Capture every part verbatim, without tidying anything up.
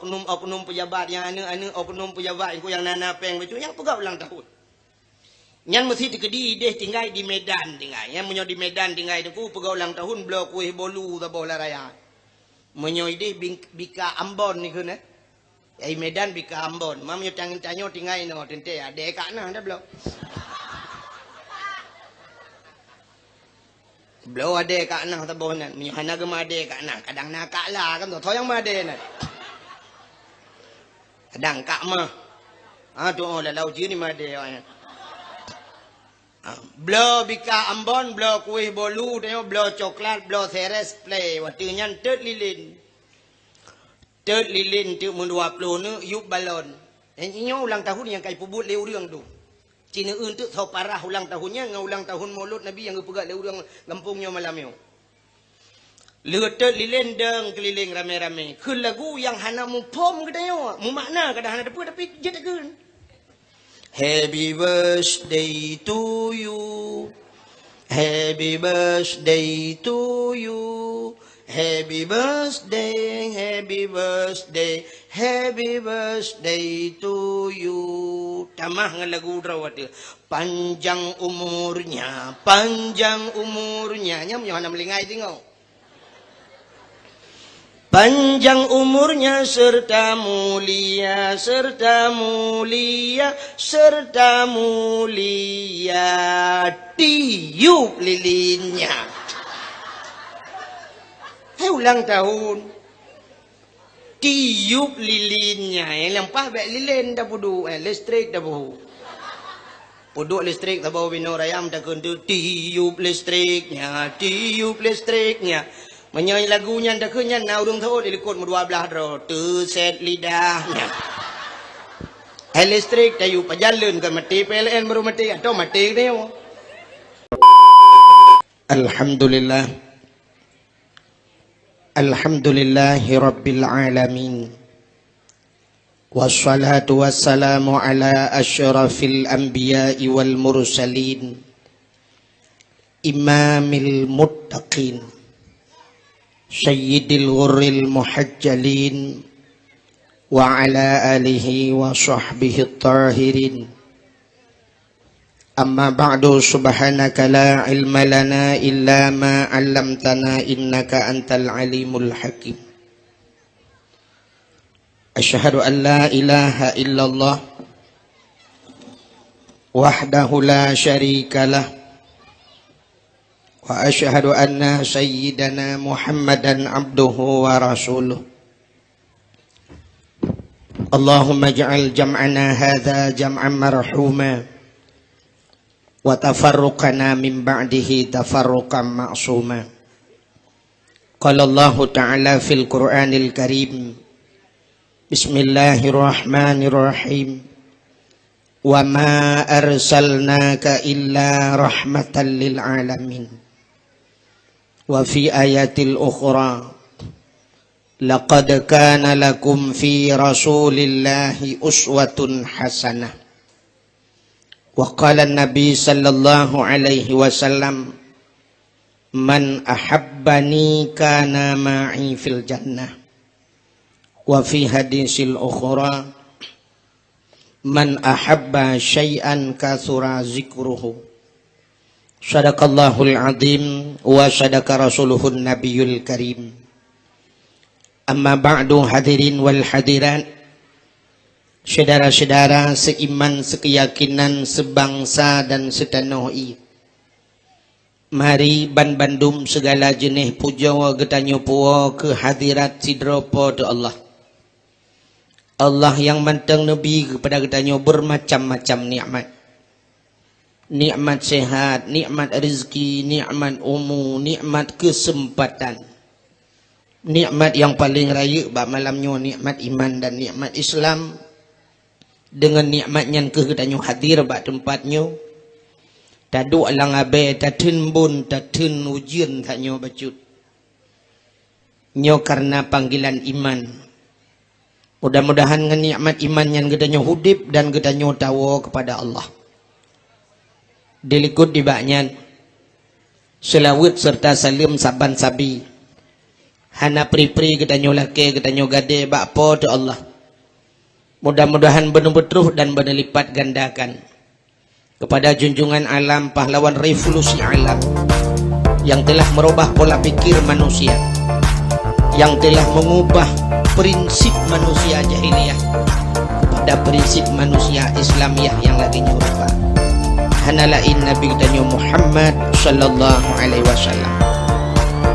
oknum-oknum peujabat nyang aneuk-aneuk oknum peujabat nyang na-na péng bacut nyang peugah ulang tahun. Nyan meusi teukeudi idéh tinggai di Medan tinggai. Nyan meunyoe di Medan tinggai teungku peugah ulang tahun bloe kueh bolu saboh lam raya. Meunyoe idéh bing-, bika Ambon dikheun, eh. Ai Medan bika Ambon. Ma meunyoe tanyoe tinggai inoe teuntée adé ka na dah bloe. Bloe adé ka na saboh nyan. Meunyoe hana geumeuadé ka na, kadang na ka la kan, tho nyang meuadé nyan. Kadang ka mah. Ha, tu oh lalau jih ni meuadé awak nyan. Ha, bloe bika Ambon, bloe kueh bolu, tanyoe bloe coklat, bloe seres, plé. Watée nyan teut lilin. Teut lilin teuk meudua ploh neuk yup balon. Nyoe ulang tahun nyang ka ipeubuet lé ureuëng tu. Ci neueu teuk soe parah ulang tahun nyan ngon ulang tahun Maulud Nabi nyang geupeugah lé ureuëng gampông nyoe malam nyoe. Lheueh teut lilin deueng keulileng ramé-ramé. Kheun lagu nyang hana muphom geutanyoe, mumakna kadang hana teupeu tapi jeuet takheun. Happy birthday to you. Happy birthday to you. Happy birthday, happy birthday, happy birthday to you. Tamah ngon lagu droe watée. Panjang umurnya, panjang umurnya. Nyan nyoe hana meulingai singoh. Panjang umurnya serta mulia, serta mulia, serta mulia. Tiup lilinnya. Hai ulang tahun. Tiup lilinnya. Nyang lampah bék lilin dah peuduek, eh, listrik dah peuhu. Peuduek listrik saboh binoe raya meutakheun teuk, "Tiup listriknya, tiup listriknya." Meunyoe lagu nyan takheun nyan na ureuëng seuôt di likot meudua blaih droe, "Teuset lidahnya." Hai listrik tayup pajan leuen ka maté P L N baru maté, atau maté geutanyoe. Alhamdulillah. Alhamdulillahirabbil alamin. Wassalatu wassalamu ala asyrafil anbiya'i wal mursalin, imamil muttaqin, sayyidil ghurril muhajjalin, wa ala alihi wa sahbihi tahirin. Amma ba'du, subhanaka la ilma lana illa ma 'allamtana innaka antal alimul hakim. Asyhadu an la ilaha illallah wahdahu la syarika lah, wa asyhadu anna sayyidana Muhammadan abduhu wa rasuluh. Allahumma ij'al jam'ana hadza jam'an marhuma, wa tafarruqana min ba'dihi tafarruqan ma'suma. Qala Allahu ta'ala fil Qur'anil Karim, bismillahirrahmanirrahim, "Wa ma arsalnaka illa rahmatan lil alamin." Wa fi ayatil ukhra, "Laqad kana lakum fi Rasulillahi uswatun hasanah." Wa qala Nabi sallallahu alaihi wasallam, "Man ahabbani kana ma'i fil jannah." Wa fi hadisil ukhra, "Man ahabba syai'an katsura dzikruhu." Shadaqallahul adzim wa shadaqa rasuluhun nabiyul karim. Amma ba'du, hadirin wal hadirat, syedara-syedara seiman, sekeyakinan, sebangsa dan setanoh ie. Mari ban bandum segala jeuneh pujoe geutanyoe puwoe keu hadirat sidroe Po teu Allah. Allah nyang mantong neubi keupada geutanyoe beurmacam-macam nikmat. Nikmat sehat, nikmat rezeki, nikmat umu, nikmat keuseumpatan. Nikmat nyang paleng rayeuk bak malam nyoe nikmat iman dan nikmat Islam. Deungon nikmat nyan kheueh geutanyoe hadir bak teumpat nyoe. Taduek lam abée, tatheun bon, tatheun ujeuen tanyoe bacut. Nyoe kareuna panggilan iman. Mudah-mudahan ngon nikmat iman nyan geutanyoe udeb dan geutanyoe tawoe keupada Allah. Dilikot nibak nyan, seulaweuet seureuta saleuem saban sabe Hana pri-pri geutanyoe lakée geutanyoe gadée bak Po teu Allah. Mudah-mudahan beuneubeutruh dan beuneulipat gandakan kepada junjungan alam, pahlawan revolusi alam yang telah merubah pola pikir manusia, yang telah mengubah prinsip manusia jahiliyah kepada prinsip manusia Islamiah yang lagée nyoe rupa. Hana laén Nabi geutanyoe Muhammad sallallahu alaihi wasallam.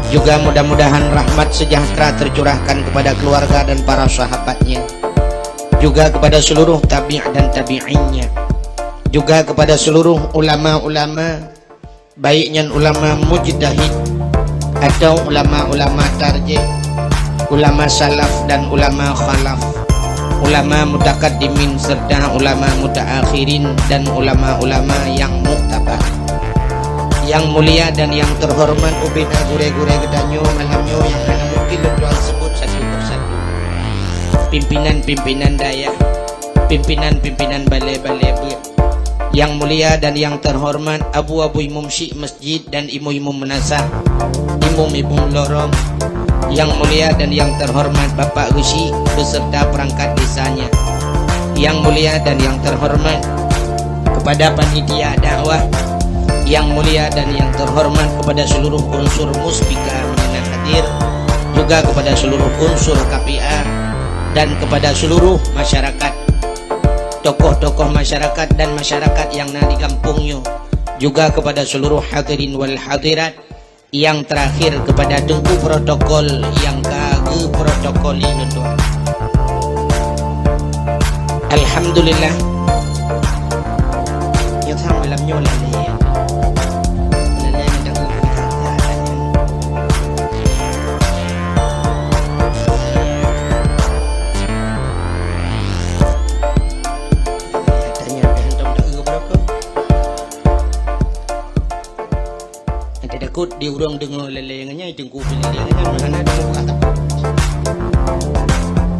Juga mudah-mudahan rahmat sejahtera tercurahkan kepada keluarga dan para sahabatnya, juga kepada seluruh tabi' dan tabi'innya, juga kepada seluruh ulama-ulama, baik nyan ulama mujtahid atau ulama-ulama tarjih, ulama salaf dan ulama khalaf, ulama mutakaddimin serta ulama mutaakhirin dan ulama-ulama yang muktabar. Yang mulia dan yang terhormat ubena gurée-gurée geutanyoe malam nyoe nyang hana mungkin lôn tuan sebut satu persatu. Pimpinan-pimpinan dayah, pimpinan-pimpinan balée-balée beuet. Yang mulia dan yang terhormat Abu-Abu Imum Syik Masjid dan Imum-Imum Meunasah, Imum-Imum Lorong. Yang mulia dan yang terhormat Bapak Geuchik beserta perangkat desanya. Yang mulia dan yang terhormat kepada panitia dakwah, yang mulia dan yang terhormat kepada seluruh unsur muspika meunyoe na hadir, juga kepada seluruh unsur K P A dan kepada seluruh masyarakat, tokoh-tokoh masyarakat dan masyarakat yang na di gampông nyoe, juga kepada seluruh hadirin wal hadirat. Yang terakhir kepada Teungku protokol nyang ka geuprotokoli lôn tuan. Alhamdulillah. Nyoe sang malam nyoe lalée. Lalée nyoe dak geupeugah. Tanya dah hantom dak geuprotokol. Nanti takot di ureuëng deungoe lé-lé ngon nyan, teungku pih lé-lé ngon nyan, hana deungoe peugah sapeue.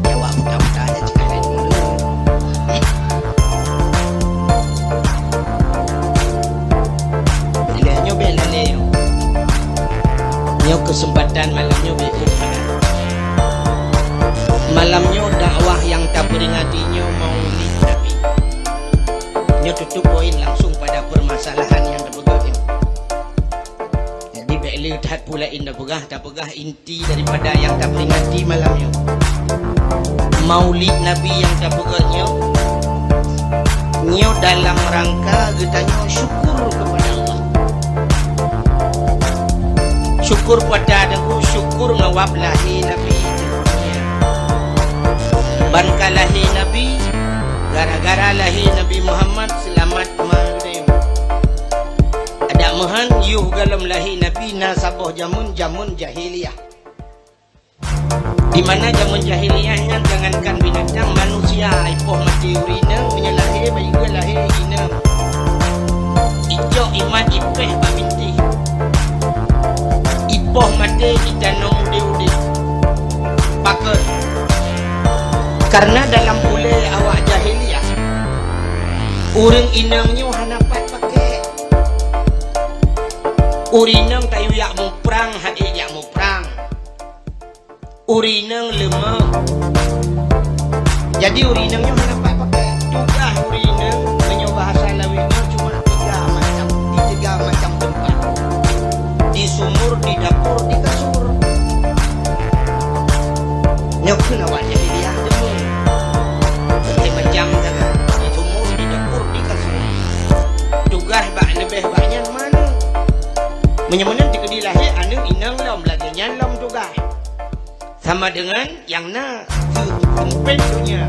Jaweueb buta-buta aja cit laén ureuëng. Lé-lé nyoe bék lé-lé nyoe. Nyoe keuseumpatan malam nyoe bék ueh. Malam nyoe dakwah nyang taperingati nyoe Maulid Nabi. Nyoe tutup poin langsung pada permasalahan nyang tapeugah nyoe. Jadi, bék le that peue laén tapeugah, tapeugah inti daripada nyang taperingati malam nyoe. Maulid Nabi nyang tapeugah nyoe, nyoe dalam rangka geutanyoe syukur kepada Allah. Syukur pada Teungku, syukur ngon wab lahé Nabi di dunia. Ban ka lahé Nabi, gara-gara lahé Nabi Muhammad, seulamat teuma geutanyoe. Adak meuhan, yoh gohlom lahé Nabi na saboh jameun, jameun jahiliyah. Di mana jameun jahiliyah nyan jangankan binatang, manusia ipoh maté ureuëng inong, meunyoe lahé, bayeue lahé inong. Icok imat ipéh bak bintéh. Ipoh maté itanom udeb-udeb. Pakon? Karena dalam ulée awak jahiliyah, ureuëng inong nyoe hana pat pakék. Ureuëng inong tayue jak muprang, han ék jak muprang. Ureuëng inong leumah. Jadi ureuëng inong nyoe hana pat pakék. Tugaih ureuëng inong, meunyoe bahasa Lawét nyoe cuma tiga macam, di tiga macam teumpat. Di sumur, di dapur, di kasur. Nyoe keuh awak jahiliyah deungoe. Macam-macam sagai. Di sumur, di dapur, di kasur. Tugaih bak leubeh bak nyan meunan. Meunyoe meunan teukeudi lahé aneuëk inong lom, lagée nyan lom tugaih. Sama dengan nyang na seukumpén donya.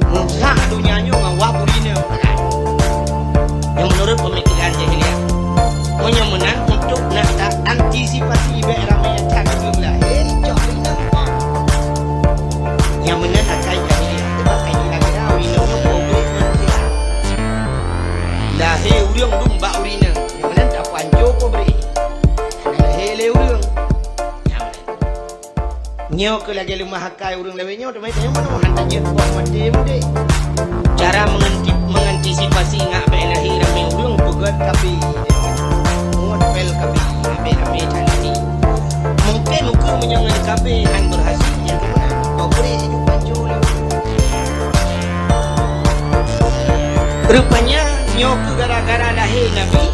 Meusak donya nyoe ngon wab ureuëng inong, kan? Nyang menurut pemikiran jahiliyah. Meunyoe meunan, untuk nak ta-, antisipasi bék ramé that ureuëng lahé, cok ureuëng inong. Nyang meunan akai jahiliyah, sebab kai kira-kira ureuëng inong nyoe pobre manusia. Lahé ureuëng dum bak ureuëng inong, nyang meunan tapanco pobre. Hana lahé lé ureuëng. Nyang meunan. Nyoe keuh lagée leumah akai ureuëng lawét nyoe, teuma tanyoe meunoe han tajeuet poh maté mudé. Cara menganti-, mengantisipasi ngak bék lahé ramé ureuëng, peugét kapi. Muet pél kapi, ngak bék ramé that lahé. Mungkin Muka meunyoe ngon kabeh han berhasil, ya keunan. Kau beri hidup panjang. Rupanya nyoe keu gara-gara lahé Nabi,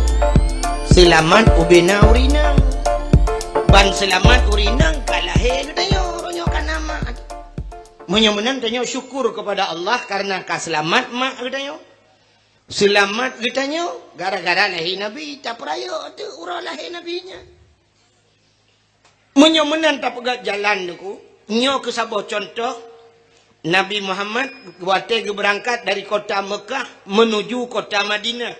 seulamat ubena urinang. Ban seulamat urinang ka lahé geutanyoe, uroe nyoe ka na mak. Meunyoe meunan tanyoe syukur kepada Allah karena ka seulamat mak geutanyoe. Seulamat geutanyoe gara-gara lahé Nabi, tapeurayeuk teuk uroe lahé Nabi nyan. Meunyoe meunan tapeugah jalan Teungku, nyoe keu saboh cuntoh, Nabi Muhammad watée geubeurangkat dari kota Meukah menuju kota Madinah.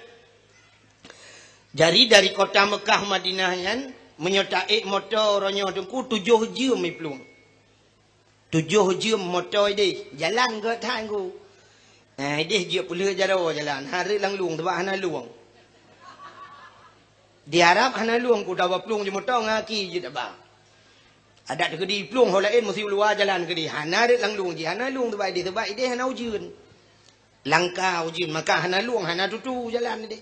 Jadi dari kota Meukah Madinah nyan, meunyoe taék moto uroe nyoe Teungku tujoh jeuem iplueng. Tujoh jeuem moto ideh, jalan gét that Teungku. Eh, ideh jeuet peulheueh jaroe jalan, hareuet lam lueng, teubak hana lueng. Di Arab hana lueng, ku daba plueng jeuet moto ngon aki jeuet daba. Adak teukeudi plueng ho laén meusi u luwa jalan keudeh, hana rhot lam lueng jih, hana lueng teubak ideh, teubak ideh hana ujeuen. Langka ujeuen, maka hana lueng, hana tutu jalan ideh.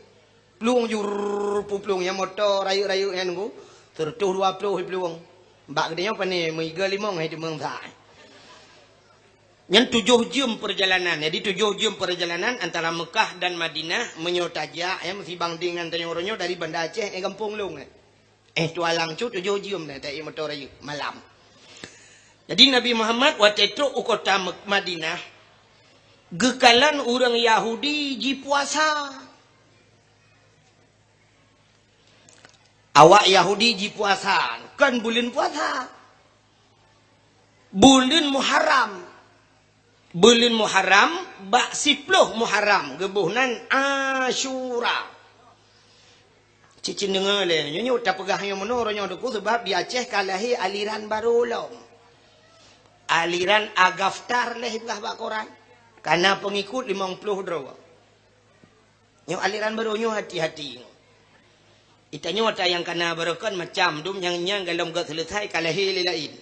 Plueng jur, pu plueng nyang moto rayeuk-rayeuk nyan Teungku, seureutôh dua ploh plueng. Bak geutanyoe pane meuiga limong hai teumeung sa. Nyan tujoh jeuem peurjalanan. Jadi tujoh jeuem peurjalanan antara Meukah dan Madinah meunyoe tajak, ya, meusibang dengan tanyoe uroe nyoe dari Banda Aceh, eh, gampông lôn, eh. Eh, tualang cut tujoh jeuem na taék moto rayeuk malam. Jadi Nabi Muhammad watée trok u kota Mek-, Madinah, geukalon ureuëng Yahudi jipuasa. Awak Yahudi jipuasa, kon buleuen puasa. Buleuen Muharram. Buleuen Muharram, bak siploh Muharram, geuboh nan Asyura. Cicing deungoe lé, nyoe, nyoe tapeugah nyoe meunoe uroe nyoe Teungku, sabab di Aceh ka lahé aliran barô lom. Aliran Agaftar lé ipeugah bak koran. Ka na peungikut limong ploh droe. Nyoe aliran barô nyoe hati-hati. Itanyoe ata nyang ka na barô kon macam dum nyang, nyang golom gét seuleusai ka lahé lé laén.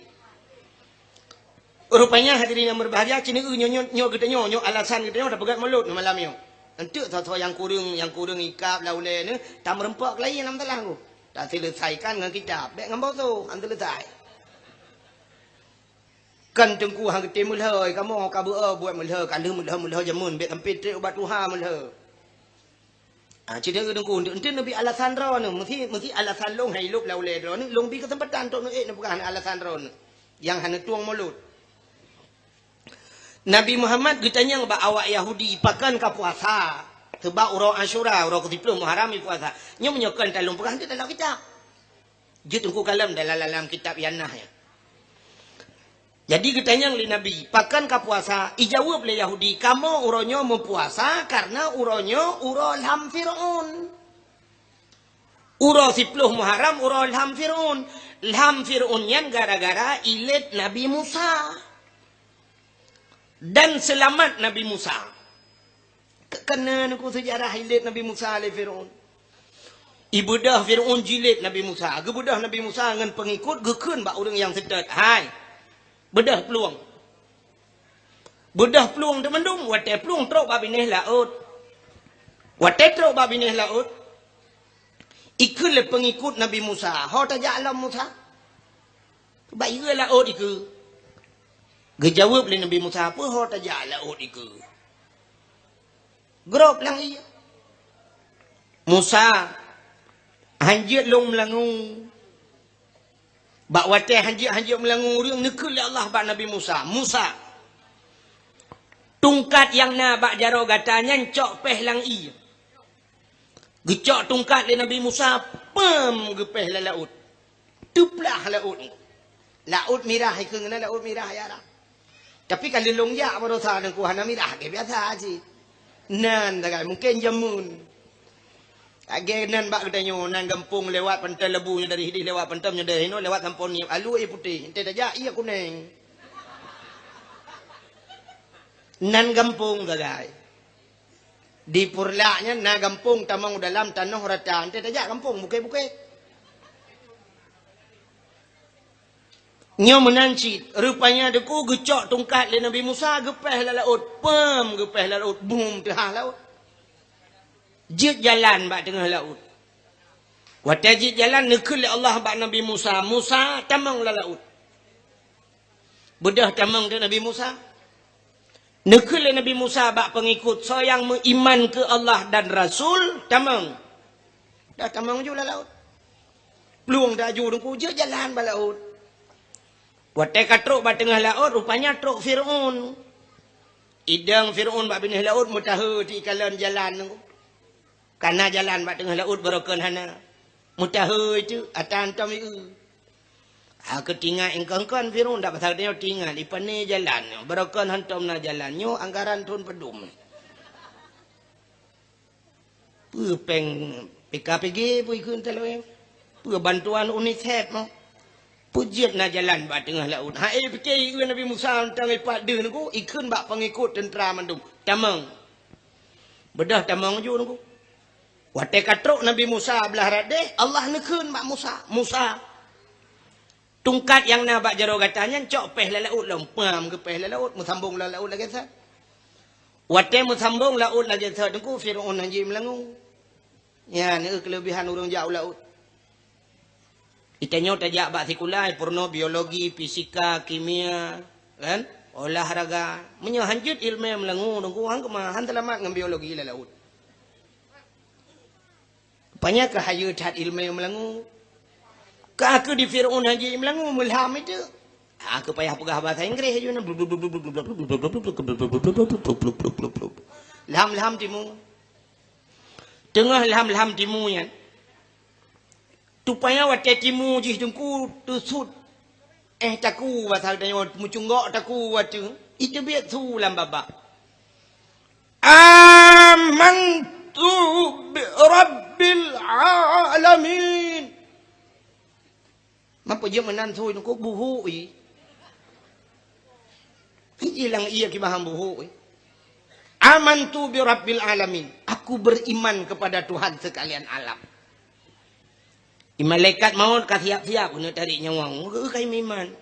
Rupanya hadirin yang berbahagia, ci neueu nyoe, nyoe, nyoe geutanyoe, nyoe alasan geutanyoe tapeugét mulod malam nyoe. Enteuk soe-soe nyang kureueng, nyang kureueng ikab lam ulée neuh, tameureumpok lagée lam salah Teungku. Taseuleusaikan ngon kitab, bék ngon boso, han seuleusai. Kon Teungku han geutem meulhö, kamoe ka beu-o buet meulhö, ka lheueh meulhö-meulhö jameun, bék sampoe trép ubat tuha meulhö. Ah, ci neueu Teungku, enteuk, enteuk neubi alasan droeneuh, meusi, meusi alasan lôn hai lôb lam ulée droeneuh, lôn bi keuseumpatan trok neuék neupeugah alasan droeneuh nyang hana tueng mulod. Nabi Muhammad geutanyong bak awak Yahudi, "Pakon ka puasa?" Sabab uroe Asyura, uroe keusiploh Muharram, ipuasa. Nyoe meunyoe kon talôn peugah, enteuk dalam kitab. Jeuet Teungku kalon dalam, dalam kitab Yanah nyan. Jadi geutanyong lé Nabi, "Pakon ka puasa?" Ijaweueb lé Yahudi, "Kamoe uroe nyoe meupuasa kareuna uroe nyoe uroe lham Fir'aun." Uroe siploh Muharram uroe lham Fir'aun. Lham Fir'aun nyan gara-gara ilét Nabi Musa. Dan seulamat Nabi Musa. Keukeuna Teungku seujarah ilét Nabi Musa lé Fir'aun. Ibeudôh Fir'aun jilét Nabi Musa. Geubeudôh Nabi Musa ngon peungikut geukheun bak ureuëng nyang seutôt, "Hai, beudôh plueng." Beudôh plueng teumandum, watée plueng trok bak binéh laôt. Watée trok bak binéh laôt, ikheun lé peungikut Nabi Musa, "Ho tajak lom Musa?" "Bak ié laôt ikeue." Geujaweueb lé Nabi Musa, "Peue ho tajak laôt ikeue?" Grob lam ié. "Musa, hanjeuet lôn meulangue." Bak watée hanjeuet-hanjeuet meulangue ureuëng, neukheun lé Allah bak Nabi Musa, "Musa, tungkat nyang na bak jaroe gata nyan cok péh lam ié." Geucok tungkat lé Nabi Musa, peum geupéh lam laôt. Teuplah laôt. Laôt Mirah ikheun na, Laôt Mirah ya Arab. Tapi ka lheueh lôn jak baroesa Teungku hana mirah, lagée biasa cit. Nan sagai mungken jameun. Lagée nan bak geutanyoe, nan gampông lewat Panton Lebu nyoe dari hideh lewat Panton nyoe dari hinoe lewat Sampon Niep, alu ié putéh, enteuk tajak ié kuneng. Nan gampông sagai. Di Purlak nyan na gampông tamong dalam tanoh rata, enteuk tajak gampông bukét-bukét. Nyoe meunan cit, rupanya Teungku geucok tungkat lé Nabi Musa geupéh lam laôt, peum geupéh lam laôt, bum teuhah laôt. Jeuet jalan bak teungoh laôt. Watée jeuet jalan, neukheun lé Allah bak Nabi Musa, "Musa, tamong lam laôt." Beudôh tamong teuk Nabi Musa. Neukheun lé Nabi Musa bak peungikot, "Soe nyang meuiman keu Allah dan Rasul, tamong." Dah tamong ju lam laôt. Plueng aju Teungku, jeuet jalan bak laôt. Watée ka trok bak teungoh laôt, rupanya trok Fir'aun. Idong Fir'aun bak binéh laôt meutahe di ikalon jalan Teungku. Ka na jalan bak teungoh laôt, barokon hana. Meutahe teuk, ata hantom ieu. Ha, keutingat ingkon-kon Fir'aun, dak pasal nyoe tingat, ipané jalan nyoe. Barokon hantom na jalan nyoe, anggaran thon padum. Peue péng P K P G, peue ikheun taloe? Peue bantuan UNICEF mo? Peue jeuet na jalan bak teungoh laôt? Ha, eh, pike ieu Nabi Musa tang ipat deuh Teungku, ikheun bak peungikot teuntra mandum. Tamong. Beudôh tamong ju Teungku. Watée ka trok Nabi Musa blah rot déh, Allah neukheun bak Musa, "Musa, tungkat nyang na bak jaroe gata nyan cok péh lam laôt lom." Pam geupéh lam laôt, meusambong lam laôt lagée that. Watée meusambong laôt lagée that Teungku, Fir'aun hanjeuet meulangue. Nyan, eh, keuleubihan ureuëng jak u laôt. Geutanyoe tajak bak sikula, peurunoe biologi, fisika, kimia, kan? Olahraga. Meunyoe hanjeuet ileumé meulangue Teungku, han keumah, han seulamat ngon biologi lam laôt. Rupanya ka hayeue that ileumé meulangue. Ka keuh di Fir'aun hanjeuet meulangue, meulham itu. Ha, keu payah peugah bahasa Inggréh ju na. Lham-lham timu. Teungoh lham-lham timu nyan. Rupanya watée timu jih Teungku teusut. Eh, taku, basa geutanyoe meucunggok taku watée. Iteubiet su lam babah. "Amantu bi rabbil alamin." Mapa jeuet meunan su Teungku, buhuk i. Ilang ié kibahan buhuk i. "Amantu bi rabbil alamin." Aku beriman kepada Tuhan sekalian alam. I malaikat maut ka siap-siap keuneuk tarék nyawa. Geu kai meuiman.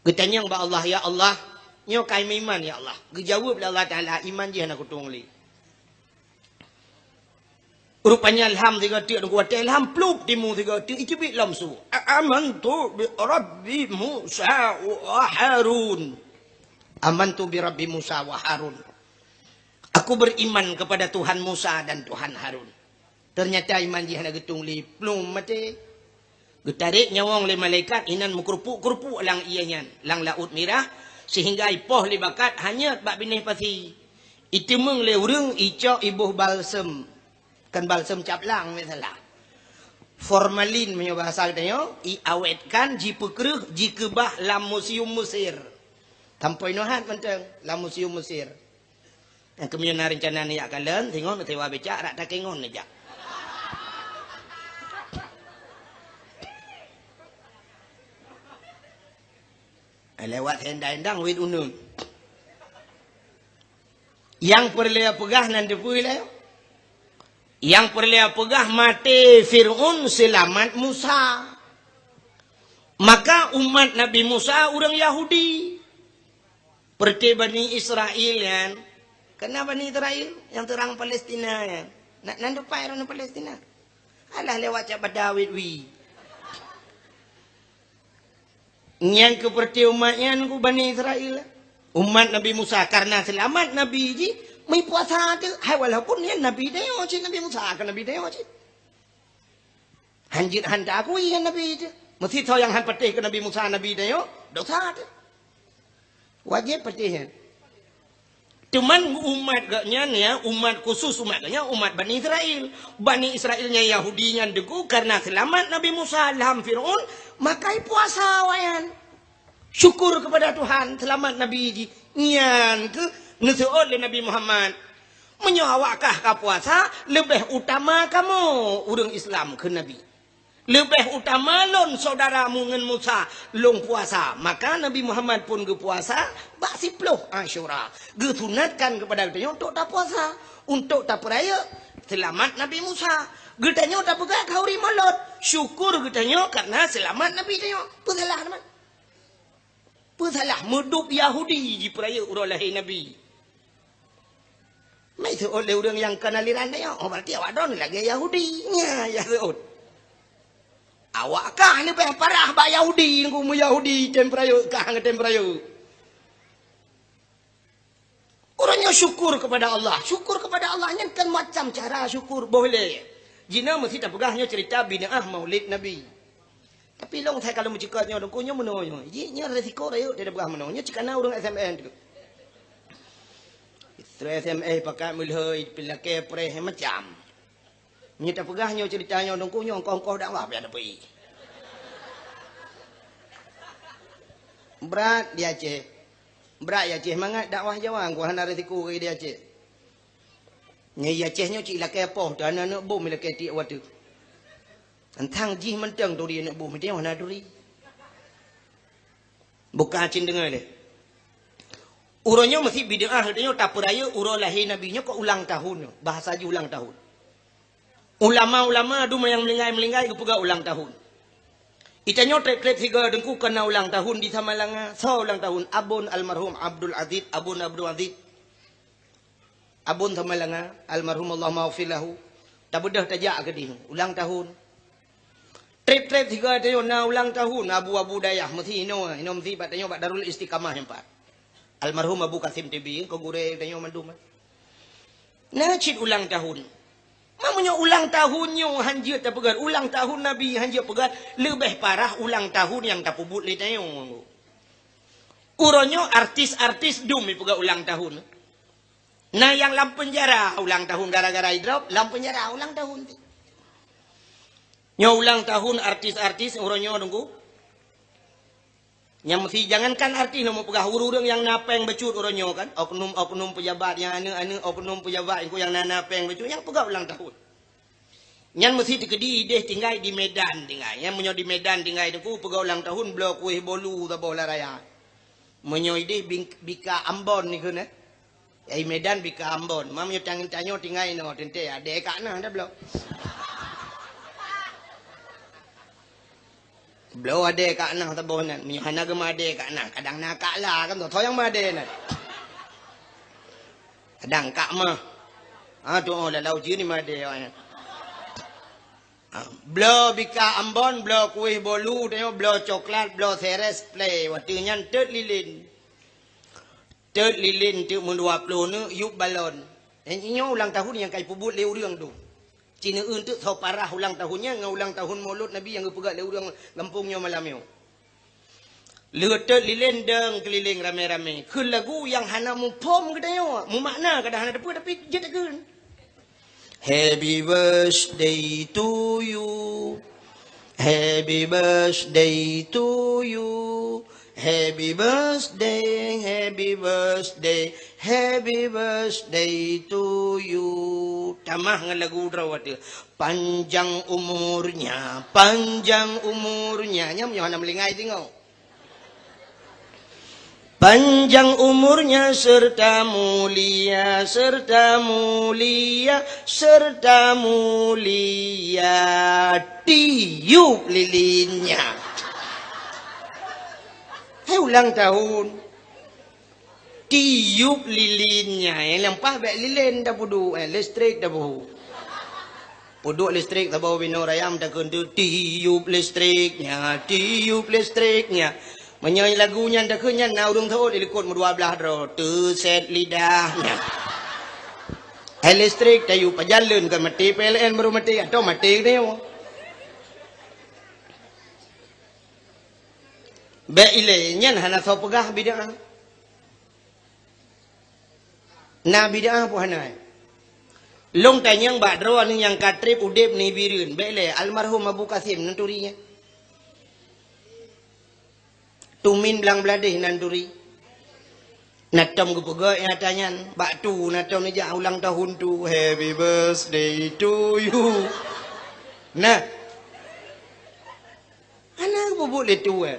Geutanyong bak Allah, "Ya Allah, nyoe kai meuiman, ya Allah." Geujaweueb lé Allah Taala, "Iman jih hana kutueng lé." Rupanya lham sigoe teuk, watée lham plup timu sigoe teuk, iteubiet lom su. "A-, amantu bi Rabbi Musa wa Harun." "Amantu bi Rabbi Musa wa Harun." Aku beriman kepada Tuhan Musa dan Tuhan Harun. Ternyata iman jih hana geutueng lé, plueng maté. Geutarék nyawöng lé malaikat, inan meukeurupuk-keurupuk lam ié nyan, lam Laôt Mirah, sehingga ipoh lé bakat hanyot bak binéh pasi. Iteumeung lé ureuëng icok iboh balsem, kan balsem cap lang misalah. Formalin meunyoe bahasa geutanyoe, iawetkan, jipeukreueh, jikeubah lam museum Mesir. Sampoe inoe hat mantong lam museum Mesir. Nyang keumeunyoe na reuncana neujak kalon, singoh neusewa becak rot Takengon neujak. Lewat Sendai Endang, Wit Uneun. Nyang peureulée peugah nan teupeue lé? Nyang peureulée peugah maté Fir'aun, seulamat Musa. Maka umat Nabi Musa ureuëng Yahudi. Peureuté Bani Israel nyan, ka na Bani Israel nyang teurang Palestina nyan. Na, nan teupat ureuëng Palestina. Alah lewat cak bada wit wi. Nyan keuh peureuté umat nyan keuh Bani Israel. Umat Nabi Musa, karna seulamat Nabi jih, meupuasa teuh. Hai, walaupun nyan Nabi tanyoe cit, Nabi Musa keu Nabi tanyoe cit. Hanjeuet han taakui ngon Nabi teuh. Meusisoe nyang han patéh keu Nabi Musa, Nabi tanyoe, dosa teuh. Wajéb patéh nyan. Cuman umat geuh nyan, ya, umat khusus umat geuh nyan, umat Bani Israel. Bani Israel nyan Yahudi nyan teungku, karna seulamat Nabi Musa lam Fir'aun, maka ipuasa awaknyan. Syukur kepada Tuhan, seulamat Nabi jih. Nyan keuh neuseuôt lé Nabi Muhammad. Meunyoe awak kah ka puasa, leubeh utama kamoe ureuëng Islam keu Nabi. Leubeh utama lôn syedara mu ngon Musa, lôn puasa. Maka Nabi Muhammad pun geupuasa bak siploh Asyura. Geusunatkan keupada geutanyoe untuk tapuasa, untuk tapeurayeuk seulamat Nabi Musa. Geutanyoe tapeugah khauri Molot, syukur geutanyoe karna seulamat Nabi tanyoe. Peusalah teuma. Peusalah, meudub Yahudi jipeurayeuk uroe lahé Nabi. Meuseut lé ureuëng nyang kon aliran nyoe, oh, berarti awak droe lagée Yahudi. Nya, ya seut. Awak kah leubeh parah bak Yahudi, nunggu Yahudi tem peurayeuk, kah tem peurayeuk. Uroe nyoe syukur kepada Allah. Syukur kepada Allah nyan kan macam cara syukur. Boh lé. Jinoe meusti tapeugah nyoe cerita bid'ah Maulid Nabi. Tapi lôn sai kalau meucukot nyoe, Teungku, nyoe meunoe nyoe. Ji nyoe resiko rayeuk dia peugah meunoe. Nyoe cit kana ureuëng S M S tu. Terus S M S pakat meulhoi, pilakée preh macam. Nyoe tapeugah nyoe cerita nyoe, Teungku, nyoe ongkoh-ongkoh dakwah pian dapeuy. Brat di Aceh. Brat di Aceh mangat dakwah Jawa, ku hana resiko di Aceh. Nyoe di Aceh nyoe cit lakée poh, teu aneuk-aneuk bom lakée tiek watée. Tantang jih mantong turi aneuk bom, teuh hana turi. Buka cin deungoe lé. Uroe nyoe meusti bid'ah, geutanyoe tapeurayeuk uroe lahé Nabi nyoe keu ulang tahun nyoe, bahasa jih ulang tahun. Ulama-ulama dum nyang meuninggai-meuninggai geupeugah ulang tahun. Itanyoe treb-treb sigoe Teungku keu na ulang tahun di Samalanga. Soe ulang tahun? Abon almarhum Abdul Aziz, Abon Abdul Aziz. Abon Samalanga, almarhum Allahumma ghfir lahu. Tabeudôh tajak keudeh, ulang tahun. Treb-treb sigoe tanyoe na ulang tahun abu-abu dayah meusti inoe, inoe meusti bak tanyoe bak Darul Istiqamah nyan pat. Almarhum Abu Kasim T B, keu gurée tanyoe mandum. Na cit ulang tahun. Meunyoe ulang tahun nyoe han jeuet tapeugah, ulang tahun Nabi han jeuet peugah, leubeh parah ulang tahun nyang tapeubuet lé tanyoe. Uroe nyoe artis-artis dum ipeugah ulang tahun. Na nyang lam peunjara ulang tahun gara-gara idrop, lam peunjara ulang tahun. Nyoe ulang tahun artis-artis uroe nyoe Teungku. Nyang meusti jangankan artis, lôn peugah ureuëng-ureuëng nyang na péng bacut uroe nyoe kan, oknum-oknum pejabat nyang aneuk-aneuk oknum pejabat nyang na, na péng bacut nyang peugah ulang tahun. Nyan meusti teukeudi ideh tinggai di Medan tinggai. Nyan meunyoe di Medan tinggai Teungku peugah ulang tahun bloe kueh bolu saboh lam raya. Meunyoe ideh bing-, bika Ambon dikeue nyan. Ai Medan bika Ambon. Meunyoe tanyoe tinggai inoe teuntée adé kak na dah bloe. Bloe adé kak na saboh nyan. Meunyoe hana geumeuadé kak na, kadang na kak la kan, soe nyang meuadé nyan. Kadang kak mah. Ha, tu oh lalau jih ni meuadé awak nyan. Ha, bloe bika Ambon, bloe kueh bolu, tanyoe bloe coklat, bloe seres, play. Watée nyan teut lilin. Teut lilin teuk meudua ploh neuk yup balon. Nyoe ulang tahun nyang ka ipeubuet lé ureuëng tu. Ci neueu teuk soe parah ulang tahun nyan ngon ulang tahun Maulud Nabi nyang geupeugah lé ureuëng gampông nyoe malam nyoe. Lheueh teut lilin deueng keulileng ramé-ramé. Kheun lagu nyang hana muphom geutanyoe, mumakna kadang hana teupeu tapi jeuet takheun. Happy birthday to you. Happy birthday to you. Happy birthday, happy birthday, happy birthday to you. Tamah ngon lagu droe watée. Panjang umurnya, panjang umurnya. Nyan nyoe hana meulinggai singoh. Panjang umurnya serta mulia, serta mulia, serta mulia. Tiup lilinnya. Hai ulang tahun. Tiup lilinnya. Eh, lempah bek lilin dah puduk, eh, listrik dah puduk. Peuduek listrik saboh binoe raya takheun teuk tiup listriknya, tiup listriknya. Meunyoe lagu nyan takheun nyan na ureuëng seuôt di likot meudua blaih droe, teuset lidahnya. Hai listrik tayue pajan leuen kon maté P L N baru maté atau maté geutanyoe. Bek ilée nyan hana soe peugah bid'ah. Na bid'ah peue hana? Lôn tanyong bak droeneuh nyang ka treb udeb ni Bireuen, bék lé almarhum Abu Kasim neuturi nyan. Tumin blang bladeh nan turi. Na tom geupeugah nyata nyan, bak tu na tom neujak ulang tahun tu, happy birthday to you. Nah. Hana geupeubeuet lé tu, eh.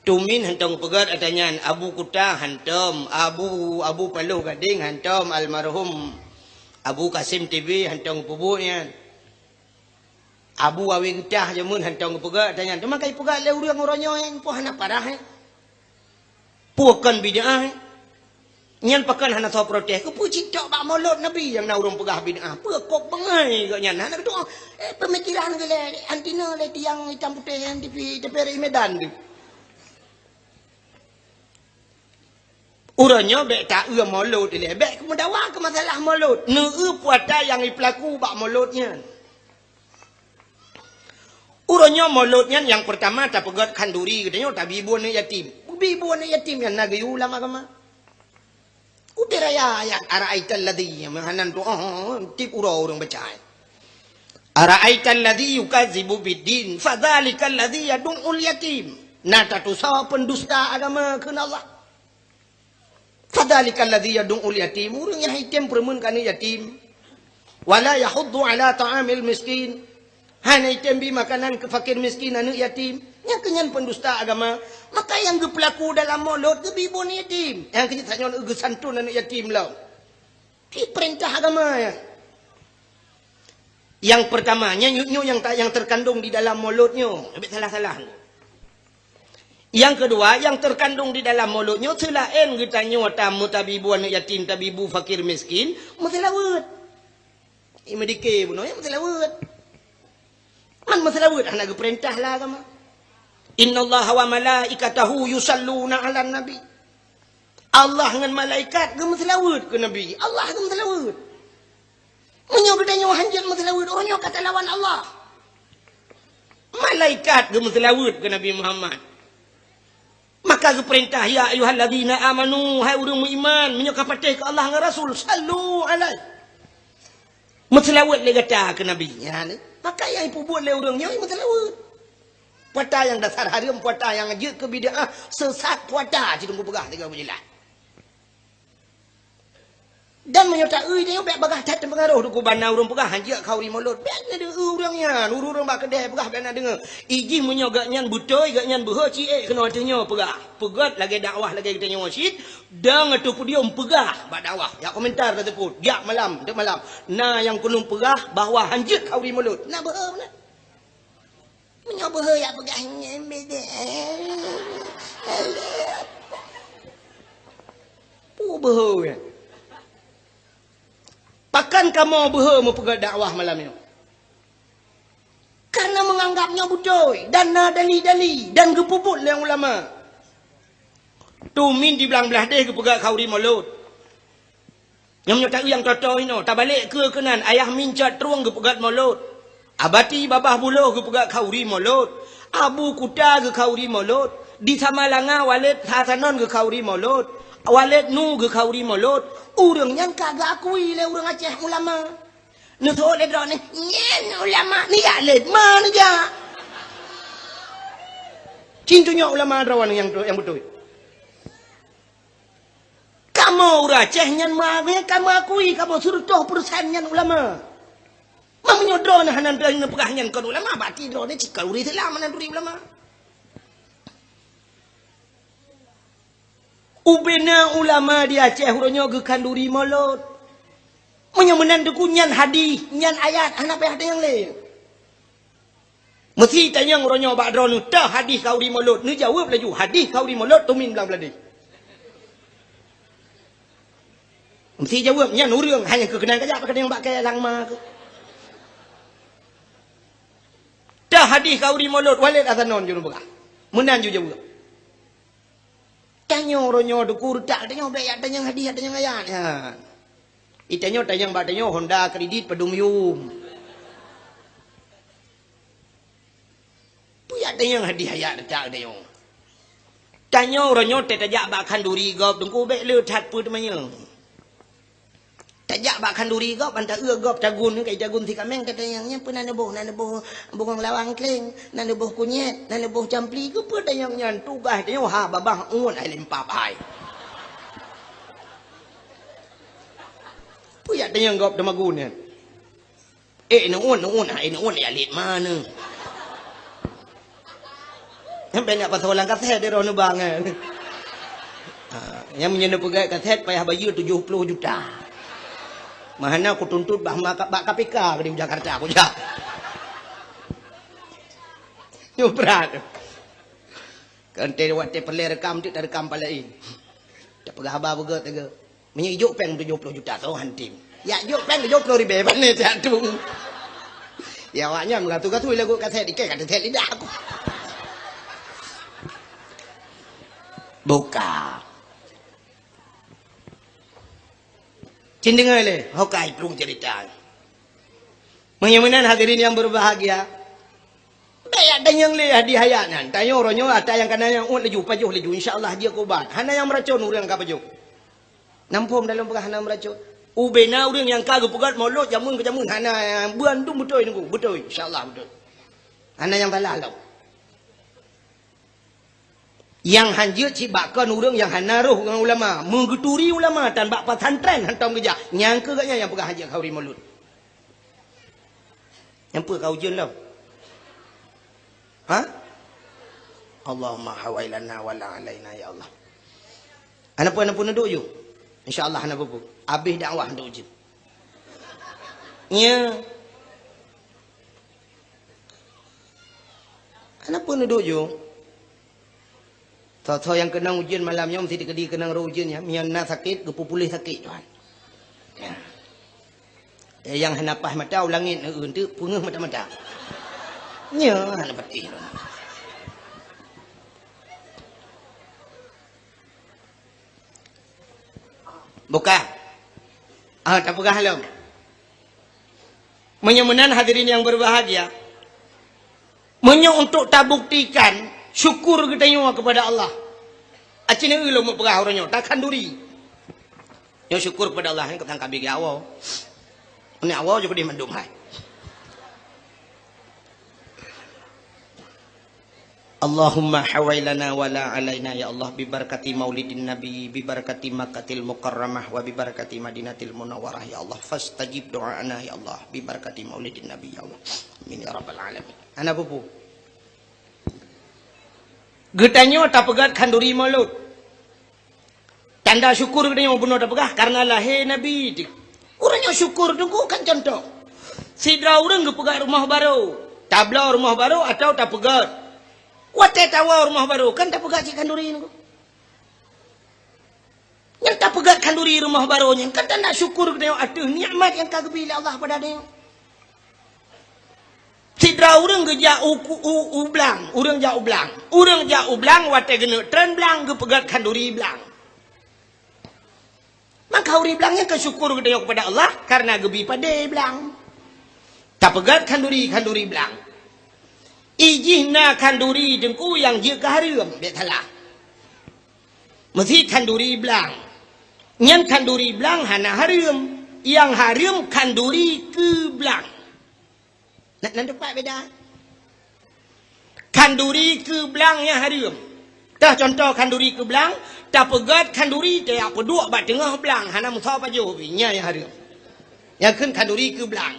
Tumin hantom geupeugah ata nyan, Abu Kuta hantom, Abu, Abu Paloh Gadeng hantom, almarhum Abu Kasim T B hantom geupeubeuet nyan. Abu Awe Geutah jameun hantom geupeugah ata nyan. Teuma ka ipeugah lé ureuëng uroe nyoe nyan, peue hana parah, eh. Peue kon bid'ah, eh. Nyan pakon hana soe protes. Keupeue cit tok bak molot Nabi nyang na ureuëng peugah bid'ah. Peue kok beungai geuh nyan. Hana geutu'oh. Eh, peumikiran geuh lé. Anti na lé tiang itam putéh nyan di pi-, teuperi Medan tu. Uroe nyoe bék ta-eu molot ilée. Bék meudawa keu masalah molot. Neu-eu puata nyang ipeulaku bak molot nyan. Uroe nyoe molot nyan nyang peurtama tapeugét khanduri geutanyoe tabi bu aneuëk yatim. Bi bu aneuëk yatim nyan na geuyue lam agama. Udeb raya ayat, "Ara'aital ladzi," meuhanan tu, oh, tiep uroe ureuëng baca. "Ara'aital ladzi yukazzibu biddin, fadzalikal ladzi yadu'ul yatim." Na tatusoe pendusta agama kheun Allah. "Fadzalikal ladzi yadu'ul yatim," ureuëng nyang item peureumeun keu aneuëk yatim. "Wala yahuddu ala ta'amil miskin." Hana item bi makanan keu fakir miskin, aneuëk yatim. Nyang keu nyan pendusta agama. Maka nyang geupeulaku dalam molot geubi bu aneuëk yatim. Nyang keu tanyoe geusantun aneuëk yatim lom. Di perintah agama nyan. Nyang peurtama, nyan nyoe nyang ta-, nyang teukandong di dalam molot nyoe. Bék salah-salah. Nyang keudua, nyang teukandong di dalam molot nyoe seulaén geutanyoe tameutabi bu aneuëk yatim, tabi bu fakir miskin, meuseulaweuet. Imedike bunoe nyang meuseulaweuet. Man meuseulaweuet hana geupeurintah lé agama. "Innallaha wa malaikatahu yusalluna 'alan nabi." Allah ngon malaikat geumeuseulaweuet keu Nabi. Allah geumeuseulaweuet. Meunyoe geutanyoe hanjeuet meuseulaweuet, uroe nyoe ka talawan Allah. Malaikat geumeuseulaweuet keu Nabi Muhammad. Maka geupeurintah, "Ya ayyuhalladzina amanu," hai ureuëng meuiman, meunyoe ka patéh keu Allah ngon Rasul, "sallu alaihi." Meuseulaweuet lé gata keu Nabi nyan. Maka nyang ipeubuet lé ureuëng nyoe meuseulaweuet. Puata nyang dasar hareuem, puata nyang jeuet keu bid'ah, seusat puata, cit Teungku peugah tiga bulan. Dan meunyoe ta-eu tanyoe bék bagaih that teupeungaroh Teungku bana ureuëng peugah hanjeuet khanduri molot. Bék na deungoe ureuëng nyan, ureuëng bak keudè peugah bék na deungoe. Ijih meunyoe geuhnyan beutôi, geuhnyan beuhe ci ék keunoe ateueh nyoe peugah. Peugét lagée dakwah lagée geutanyoe cit, dong ateueh podium peugah bak dakwah. Jak komentar taseupôt, jak malam, teuk malam. Na nyang keuneuk peugah bahwa hanjeuet khanduri molot. Na beuhe meunan. Meunyoe beuhe jak peugah nyan beda. Peue beuhe nyan? Pakon kamoe beuhe meupeugét dakwah malam nyoe? Karena meunganggab nyoe beutôi dan na dali-dali dan geupeubuet lé ulama. Tumin di blang blaih deh geupeugét khanduri molot. Nyang nyoe ta-eu nyang toe-toe inoe, tabalek keue keunan, ayah mincot trueng geupeugét molot. Abati babah buloh geupeugét khanduri molot. Abu Kuta geukhanduri molot. Di Samalanga Waled Hasanon geukhanduri molot. Waled Nu geukhanduri molot. Ureuëng nyan ka geuakui lé ureuëng Aceh ulama. Neuseuôt lé droeneuh, nyan ulama, neujak lé ma neujak. Cit tunyok ulama droeneuh nyang, nyang beutôi. Kamoe ureuëng Aceh nyan ma-, kamoe akui, kamoe sireutoh peureusén nyan ulama. Ma meunyoe droeneuh hana neupeugah nyan kon ulama, berarti droeneuh cit kon ureuëng Islam hana turi ulama. Ubena ulama di Aceh uroe nyoe geukhanduri molot. Meunyoe meunan Teungku nyan hadih, nyan ayat, hana payah tanyong lé. Meusi tanyong uroe nyoe bak droeneuh, teuh hadih khanduri molot. Neujaweueb laju, hadih khanduri molot tumin blang blaih deh. Meusi jaweueb, nyan ureuëng, hanya keu keunan kajak, pakon tanyong bak kée langma keuh. Teuh hadih khanduri molot, Waled Hasanon jeuet peugah. Meunan jeuet jaweueb. Tanyoe uroe nyoe Teungku reutak, tanyoe bék jak tanyong hadih, jak tanyong ayat nyan. Itanyoe tanyong bak tanyoe Honda kredit padum yum. Peue jak tanyong hadih ayat reutak tanyoe. Tanyoe uroe nyoe teuh tajak bak khanduri gob Teungku bék le that peue teumanyong. Tajak bak khanduri gob, ban ta-eu gob tagun, kai tagun si kaméng, tatanyong nyan peue na neuboh, na neuboh bungong lawang kleng, na neuboh kunyét, na neuboh campli, keupeue tanyong nyan, tugaih tanyoe ha babah uet hai limpab hai. Peue jak tanyong gob teumagun nyan. Eh, neuun, neuun, ah, eh, neuun, ya, lét mana? Sampai nak pasal orang kaset dia roh nebang, eh. Ah, nyang meunyoe neupeugah kaset payah bayeue tujuh puluh juta. Mahana kutuntut bah maka, bak K P K di Jakarta, kujak. Nyoe brat. Kan teuh watée peureulée rekam, teuk tarekam palai. Tapeugah haba beugét teuga. Meunyoe ijok péng tujoh ploh juta, soe han tem. Yak jok péng tujoh ploh ribèe, pane siat tu. Ya, awak nyan meugatu-gatu lagu kaset, ikei ka teuthèt lidah aku. Buka. Cen deungö lé, ho ka iplueng cerita. Meunyoe meunan hadirin yang berbahagia, bèk yak tanyong lé hadiah ayat nyan. Tanyong uroe nyoe ata nyang kana nyang uet laju, pajoh laju, insya Allah jeuet keu ubat. Hana nyang meuracon ureueng ka pajoh. Nam phom dalam peugah hana meuracon. Ubena ureueng nyang ka geupeugöt mulod jameun keu jameun hana, bandum beutôi nunggu, beutôi, insya Allah beutôi. Hana nyang salah lom. Nyang han jeuet cit bak kon ureueng nyang hana roh ngon ulama, meugeuturi ulama tan bak pesantren hantom geujak. Nyang keu gobnyan nyang peugah han jeuet khanduri mulod. Nyang peue ka ujeuen lom? Ha? Allahumma hawailana wala alaina ya Allah. Hana peue, hana peue neuduek ju. Insya Allah hana peue-peue. Abéh dakwah neuduek ujeuen. Nya. Hana peue neuduek ju. Tho-tho nyang keunong ujeuen malam nyoe meusti teukeudi keunong roh ujeuen nyan. Meunyoe na sakét, geupeupuléh sakét Tuhan. Ya. Eh, nyang hana paih mata u langét, eh, enteuk peungeuh mata-mata. Nya hana patéh lom. Buka. Ah, tapeugah lom. Meunyoe meunan hadirin yang berbahagia, meunyoe untuk tabuktikan syukur geutanyoe kepada Allah, aci neu lom peugah uroe nyoe, takhanduri. Nyoe syukur kepada Allah, nyoe ka tangkabi geuawoe. Ni awoe ju keudeh mandum hai. Allahumma hawailana wala alaina ya Allah, bibarakati maulidin nabi, bibarakati Makkatil Mukarramah, wa bibarakati Madinatil Munawwarah ya Allah, fastajib do'ana ya Allah, bibarakati maulidin nabi ya Allah. Amin ya rabbal alamin. Hana peue-peue. Geutanyoe tapeugöt khanduri mulod. Tanda syukur geutanyoe bunoe tapeugah karena lahé Nabi teuh. Ureueng nyang syukur teungku kan contoh. Sidroe ureueng geupeugöt rumoh barô, tabloe rumoh barô atawa tapeugöt. Watèe tawoe rumoh barô kan tapeugöt cit khanduri teungku. Nyang tapeugöt khanduri rumoh barô nyan kan tanda syukur geutanyoe ateueh nikmat nyang ka geubri lé Allah bak tanyoe. Sidroe ureueng geujak u, u, u blang, ureueng jak u blang. Ureueng jak u blang watèe geuneuk treun blang geupeugöt khanduri blang. Maka khanduri blang nyan keu syukur geutanyoe kepada Allah karena geubri padé blang. Tapeugöt khanduri, khanduri blang. Ijih na khanduri teungku nyang jeuet keu hareuem, bèk salah. Meusi khanduri blang. Nyan khanduri blang hana hareuem. Nyang hareuem khanduri keu blang. Na, na teumpat beda. Khanduri keu blang nyang hareuem. Teuh contoh khanduri keu blang, tapeugöt khanduri tajak peuduek bak teungoh blang, hana meusaboh pajoh pih, nyan nyang hareuem. Nyang kheun khanduri keu blang.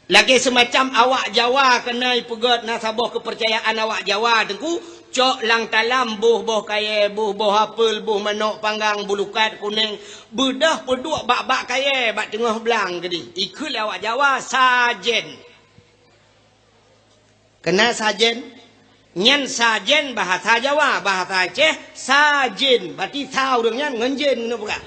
Lagèe seumacam awak Jawa keuneuk peugöt na saboh keupeurcayaan awak Jawa teungku, cok lam talam boh-boh kayèe, boh-boh apel, boh manok panggang, bulukat kunèng, beudôh peuduek bak-bak kayèe bak teungoh blang keudéh. Ikheun lé awak Jawa sajén. Keunan sajén, nyan sajén bahasa Jawa, bahasa Aceh sajén, berarti sa ureueng nyan ngon jén keuneuk peugah.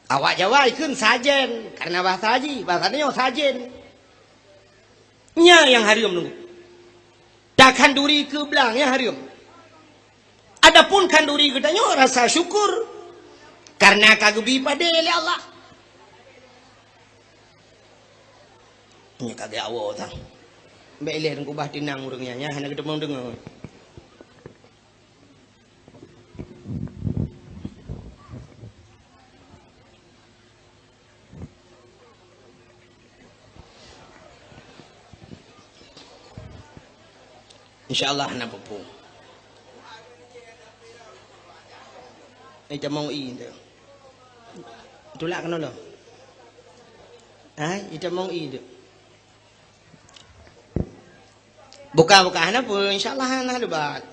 Awak Jawa ikheun sajén, karena bahasa jih, bahasa nyoe sajén. Nyan nyang hareuem nunggu. Takhanduri keu blang nyang hareuem. Adapun khanduri geutanyoe rasa syukur karena ka geubri padé lé Allah. Nyoe ka geuawoe sang. Bèk ilèe teungku bah tinang ureueng nyan, nyan hana geuteumeung deungö. Insya Allah hana peue-peue. Eh, tamong i tu. Tulak keunoe lom. Hai, itamong i tu. Buka-buka hana peue, insya Allah hana lebat.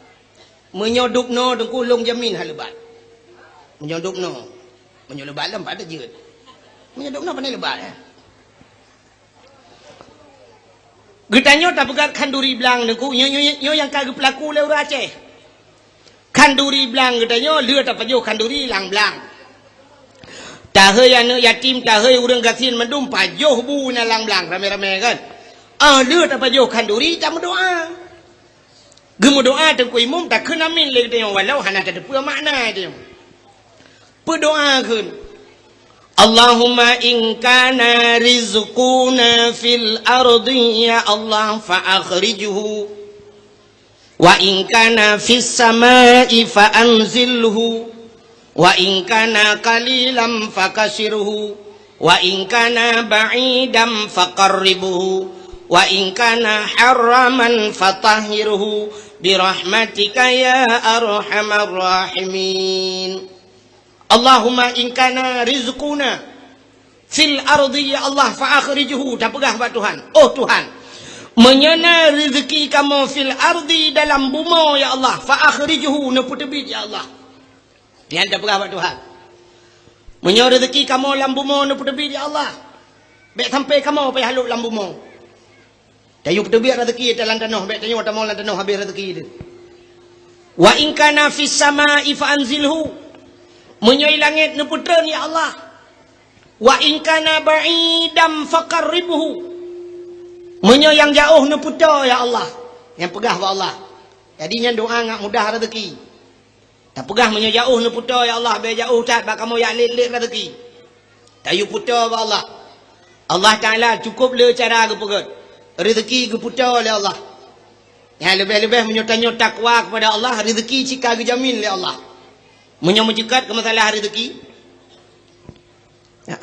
Meunyoe dubnoe teungku lôn jamin hana lebat. Meunyoe dubnoe, meunyoe lebat lom pada jeuet. Meunyoe dubnoe pandai lebat, eh. Geutanyoe tapeugöt khanduri blang teungku, nyoe, nyoe, nyoe nyang ka geupeulaku lé ureueng Aceh. Khanduri blang geutanyoe le tapajoh khanduri lam blang. Tahei aneuëk yatim, tahei ureuëng gasien mandum pajoh bu na lam blang ramé-ramé kan. Ah, le tapajoh khanduri tameudoá. Geumeudoá Teungku Imum takheun amin lé geutanyoe walau hana tateupeue makna tanyoe. Peudoá kheun, "Allahumma in kana rizquna fil ardi ya Allah fa akhrijhu, wa in kana fis samai fa anzilhu, wa in kana qalilan fa kasirhu, wa in kana ba'idan fa qarribhu, wa in kana haraman fa tahhirhu, bi rahmatika ya arhamar rahimin." Allahumma in kana rizquna fil ardi ya Allah fa akhrijhu, tapeugah bak Tuhan, "Oh Tuhan, meunyoe na rezeki kamoe fil ardi dalam bumoe ya Allah, fa akhrijhu, neupeuteubiet ya Allah." Nyan tapeugah bak Tuhan, "Meunyoe rezeki kamoe lam bumoe neupeuteubiet ya Allah, bék sampai kamoe payah lhok lam bumoe." Tayue peuteubiet rezeki lam tanoh, bék tanyoe tamong lam tanoh habéh rezeki teuh. "Wa in kana fis samai fa anzilhu." Meunyoe i langét neupeutreun ya Allah. "Wa in kana ba'idan fa qarribhu." Meunyoe nyang jaoh neupeutoe ya Allah. Nyang peugah bak Allah. Jadi nyan doá ngat mudah rezeki. Tapeugah meunyoe jaoh neupeutoe ya Allah, bék jaoh that bak kamoe jak lét-lét rezeki. Tayue peutoe bak Allah. Allah Taala cukup le cara geupeugét. Rezeki geupeutoe lé Allah. Nyang leubeh-leubeh meunyoe tanyoe takwa kepada Allah, rezeki cit ka geujamin lé Allah. Meunyoe meuceukat keu masalah rezeki,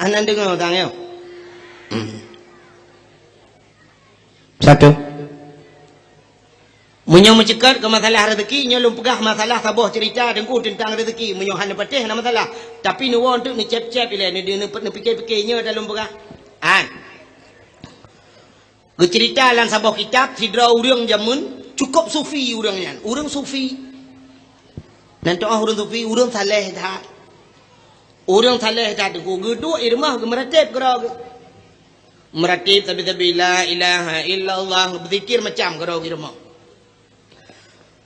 anan deungoe tang yo. Hmm. Satu. Meunyoe meuceukat keu masalah rezeki, nyoe lôn peugah masalah saboh cerita Teungku teuntang rezeki. Meunyoe hana patéh, hana masalah. Tapi neuwoe teuk neucép-cép ilée, neu-, neu-, neupike-pike nyoe dah lôn peugah. An. Geucerita lam saboh kitab, sidroe ureuëng jameun, cukup sufi ureuëng nyan. Ureuëng sufi. Nan teu'oh ureuëng sufi, ureuëng saleh that. Ureuëng saleh that Teungku, geuduek i rumoh geumeuratéb keudroe geuh. Meuratéb sabe-sabe, la ilaha illallah, beuzikir macam keudroe geuh i rumoh.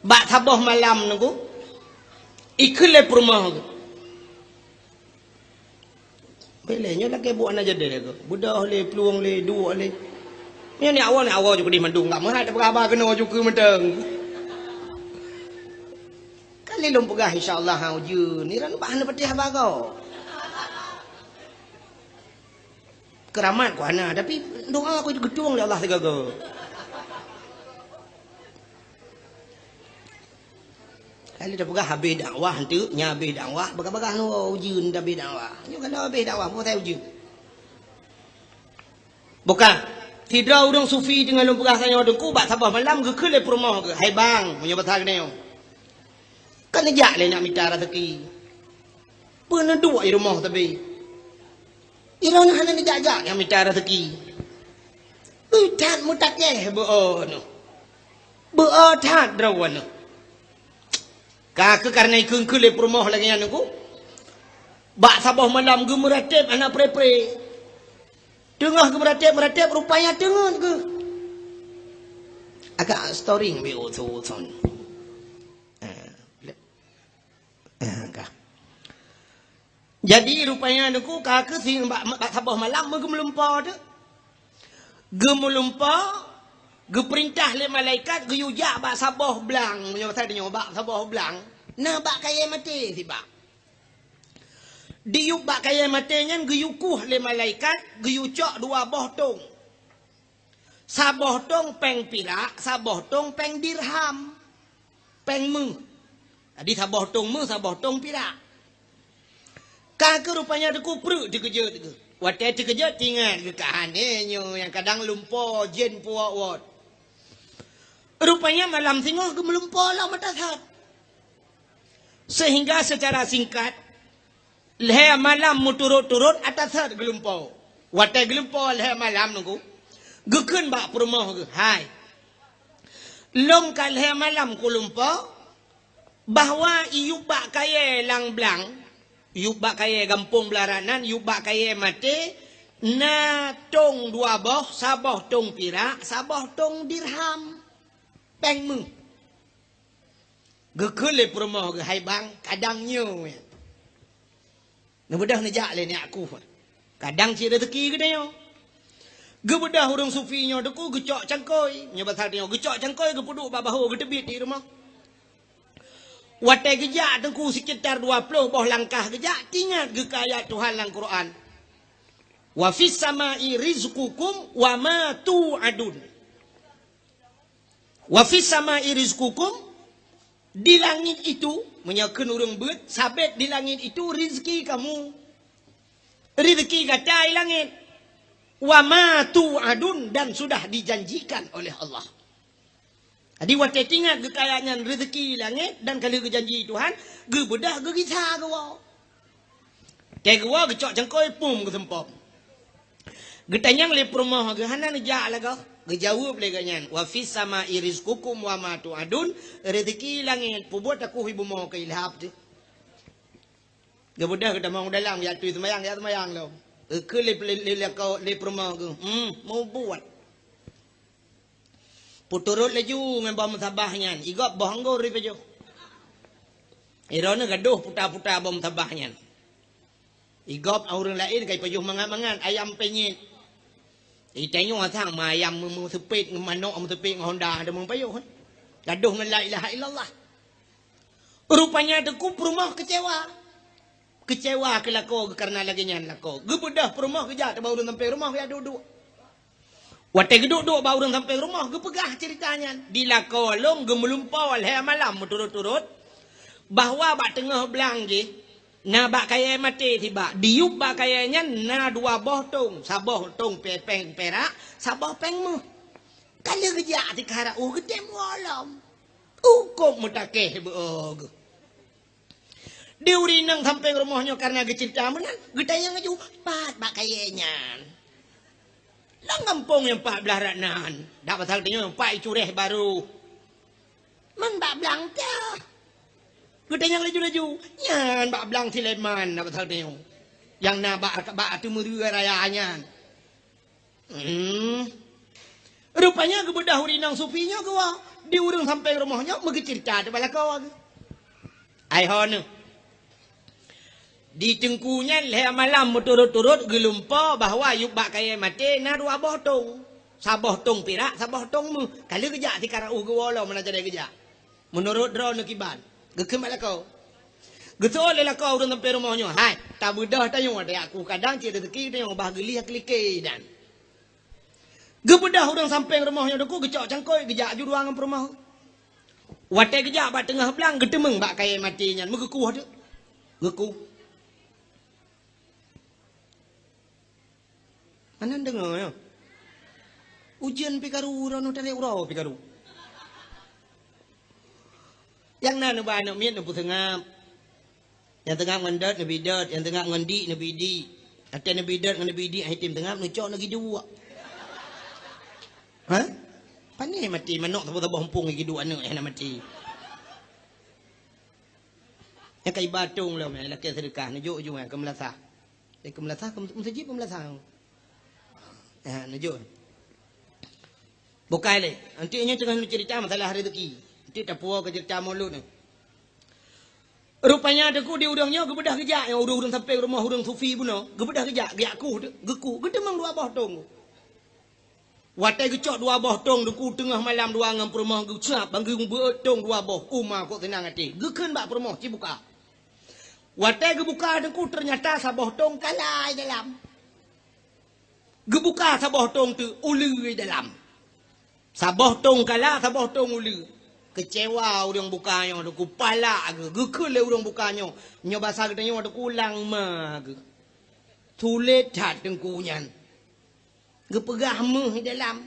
Bak saboh malam Teungku, ikheun lé peurumoh geuh. Bék lé, nyoe lagée buet aneuk jadéh geuh. Beudôh lé, plueng lé, duek lé. Nyoe ni awai, ni awai ju keudeh mandum, gak meuhat tapeugah haba keunoe ju keu mantong. Kali lôn peugah, insya Allah, ha, ujeuen. Ni ran bah hana patéh haba gob. Keuramat ku hana, tapi doa ku geutueng lé Allah sigoe-goe. Lalu tapeugah habéh dakwah, enteuk nyan habéh dakwah, bagah-bagah nyoe ujeuen habéh dakwah. Nyoe kalau habéh dakwah, peue ujeuen? Bukan. Sidroe ureuëng sufi teungoh lôn peugah tanyoe Teungku, bak saboh malam geukheun lé peurumoh geuh, "Hai bang," meunyoe basa geutanyoe, "ka neujak lé nak mita rezeki. Peue neuduek i rumoh sabe?" Droeneuh hana neujak-jak nyang mita rezeki. Ui, that meutakeh beu-o neuh. Beu-o that droeneuh. Ka keuh kareuna ikheun-kheun lé peurumoh lagée nyan Teungku, bak saboh malam geumeuratéb hana pre-pre. Teungoh geumeuratéb-meuratéb, rupanya teungeut geuh. Agak storing bi uthon-uthon. Eh, eh, ka. Jadi, rupanya Teungku ka keuh si bak, bak saboh malam meugeumeulimpô teuk. Geumeulimpô, geupeurintah lé malaikat geuyue jak bak saboh blang, meunyoe basa tanyoe bak saboh blang, na bak kayée maté sibak. Diyueb bak kayée maté nyan geuyue kueh lé malaikat, geuyue cok dua boh tong. Saboh tong péng pirak, saboh tong péng dirham. Péng méuh. Jadi saboh tong méuh, saboh tong pirak. Ka keuh rupanya Teungku preuk teukeujot geuh. Watée teukeujot teuingat geuh ka hana nyoe nyang kadang lumpo jén puwot-wot. Rupanya malam singoh geumeulimpô lom ata that. Sehingga secara singkat, lhée malam meuturot-turot ata that geulumpo. Watée geulumpo lhée malam Teungku, geukheun bak peurumoh geuh, "Hai, lom ka lhée malam kulumpo, bahwa iyueb bak kayée lam blang, iyueb bak kayée gampông Beularat nan, iyueb bak kayée maté, na tong dua boh, saboh tong pirak, saboh tong dirham, péng méuh." Geukheun lé peurumoh geuh, "Hai bang, kadang nyoe." Neubeudôh neujak lé nyak kuh. Kadang cit rezeki geutanyoe. Geubeudôh ureuëng sufi nyoe teungku geucok cangkôi. Nyoe basa tanyoe geucok cangkôi geupeuduek bak bahô geuteubiet di rumoh. Watée geujak teungku sekitar dua ploh boh langkah geujak, teuingat geuh keu ayat Tuhan lam Quran. "Wa fis samai rizqukum wa ma tu'adun." "Wa fis samai rizqukum," di langit itu, meunyoe kheun ureuëng beuet, sabet di langit itu rezeki kamu. Rezeki gata di langit. "Wa ma tu'adun," dan sudah dijanjikan oleh Allah. Jadi watée teuingat geuh keu ayat nyan rezeki di langit dan ka lheueh geujanji Tuhan, geubeudôh geugisa geuwoe. Watée geuwoe geucok cangkôi pum geuseumpom. Geutanyong lé peurumoh geuh hana neujak lagoe. Geujaweueb lé geuh nyan, "Wa fis samai rizqukum wa ma tu'adun," rezeki langét, peubuet takuh ié bumoe keu ilhab teuh. Geubeudôh geutamong dalam, jak tui seumayang, jak seumayang lom. Geukheun lé, lé, lé, lé, lé peurumoh geuh, "Hmm, mubuet." Peuturot laju ngon boh meusabah nyan, igop boh anggor ipajoh. Droeneuh gadôh puta-puta boh meusabah nyan. Igop ureuëng laén ka ipajoh mangat-mangat, ayam penyet. Itanyoe sang ma ayam meu-, meuseupet ngon manok meuseupet ngon honda ada meupajoh. Gadôh ngon la ilaha illallah. Rupanya teungku peurumoh keucewa. Keucewa keu lakoe geuh kareuna lagée nyan lakoe. Geubeudôh peurumoh geujak teuma ureuëng sampéng rumoh geujak duek-duek. Watée geuduek-duek bak ureuëng sampéng rumoh geupeugah ceurita nyan. Di lakoe lôn geumeulumpoe lhée malam meuturot-turot bahwa bak teungoh blang jih na bak kayée maté sibak. Diyueb bak kayée nyan na dua boh tong, saboh tong pé-, péng pirak, saboh péng méuh. Ka lheueh geujak sikara u geutem woe lom. Ukop meutakeh beu geuh. Di ureuëng inong sampéng rumoh nyoe kareuna geucinta meunan, geutanyong laju, "Pat bak kayée nyan?" "Lam gampông nyang pat blaih rot nan." Dak pasal tanyoe pat icuréh barô. "Man bak blang teuh?" Geutanyong laju-laju, "Nyan bak blang Sileman," dak pasal tanyoe. Nyang na bak, bak ateueh meureue raya nyan. Hmm. Rupanya geubeudôh ureuëng inong sufi nyoe geuwoe di ureuëng sampéng rumoh nyoe meugeuceurita teuh bak lakoe geuh. Ai ho neuh. Di teungku nyan lhée malam meuturot-turot geulumpoe bahwa yub bak kayée maté na dua boh tong. Saboh tong pirak, saboh tong méuh. Ka lheueh geujak sikara u geuwoe lom meunan jadéh geujak. Meunurot droeneuh kiban, geukheun bak lakoe. Geuseuôt lé lakoe ureuëng sampéng rumoh nyoe, "Hai, tabeudôh tanyoe, tajak kuh kadang cit rezeki tanyoe bah geulieh keu like dan." Geubeudôh ureuëng sampéng rumoh nyoe teungku geucok cangkôi geujak ju dua ngon peurumoh. Watée geujak bak teungoh blang geuteumeung bak kayée maté nyan meugeukuh teuh. Geukuh. Hana deungoe nyoe. Ujeuen pih karu, droeneuh tarék uroe pih karu. Nyang na neuba aneuk miet neupeuseungab. Nyang seungab ngon dot neubi dot, nyang seungab ngon dik neubi dik. Watée neubi dot ngon neubi dik, akhé tem seungab neucok neugiduek. Ha? Pané maté manok saboh-saboh muphom giduek aneuk hana maté. Nyang ka iba tong lom, nyang lakée seudeukah, neujok ju, nyang keu meulasah. Eh, keu meulasah, keu meuseujid, keu meulasah. Ha, neujok. Bukai lé. Anti nyoe teungoh neuceurita masalah rezeki. Anti tapuwoe keu ceurita mulod nyoe. Rupanya teungku di ureuëng nyoe geubeudôh geujak, nyang ureuëng-ureuëng sampéng rumoh ureuëng sufi bunoe, geubeudôh geujak, geujak kuh teuh, geukuh, geuteumeung dua boh tong. Watée geucok dua boh tong teungku teungoh malam dua ngon peurumoh geucab, ban geubeuet tong dua boh, uma kok seunang até. Geukheun bak peurumoh, "Ci buka." Watée geubuka teungku, teunyata saboh tong kala i dalam. Geubuka saboh tong teuh, uleue i dalam. Saboh tong kala, saboh tong uleue. Keucewa ureuëng buka nyoe teungku, palak geuh, geukheun lé ureuëng buka nyoe. Nyoe basa geutanyoe teungku, lang ma geuh. Sulet that teungku nyan. Geupeugah méuh i dalam.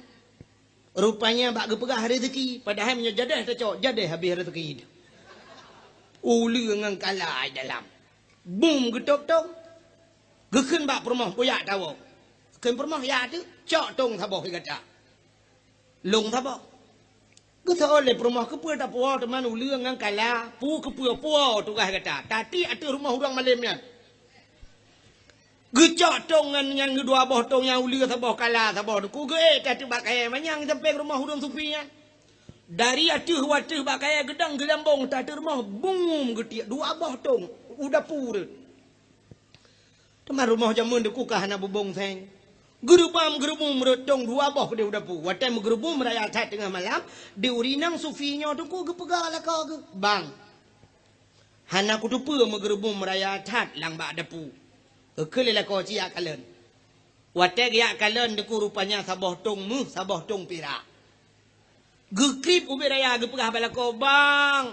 Rupanya bak geupeugah rezeki, padahai meunyoe jadéh tacok, jadéh habéh rezeki. Uleue ngon kala i dalam. Bum geutôb tong. Geukheun bak peurumoh, "Beuyak tawoe." Kheun peurumoh, "Yak teuh, cok tong saboh i gata." Lông saboh. Geuseuôt lé peurumoh, "Keupeue tapuwoe teuma uleue ngon kala? Peue keupeue puwoe tugaih gata? Tatiek ateueh rumoh ureuëng malém nyan." Geucok tong ngon nyan, dua boh tong nyan, uleue saboh, kala saboh, teungku geuék teuh bak kayée manyang sampéng rumoh ureuëng sufi nyan. Dari ateueh u ateueh bak kayèe geudong geulambong, ta ateueh rumoh, bum, geutiek dua boh tong u dapu rot. Teuma rumoh jameun deuh ka hana bubông seng. Geurubam-geurubum rot tong dua boh keudeh u dapu. Watèe meugeurubum raya that teungoh malam, di ureueng inong sufi nyoe teungku geupeugah lakoe geuh, "Bang, hana kuteupeue meugeurubum raya that lam bak dapu." Geukheun lé lakoe cit jak kalon. Watèe geujak kalon teungku rupanya saboh tong méuh, saboh tong pirak. Geukrieb ubit raya geupeugah bak lakoe, "Bang,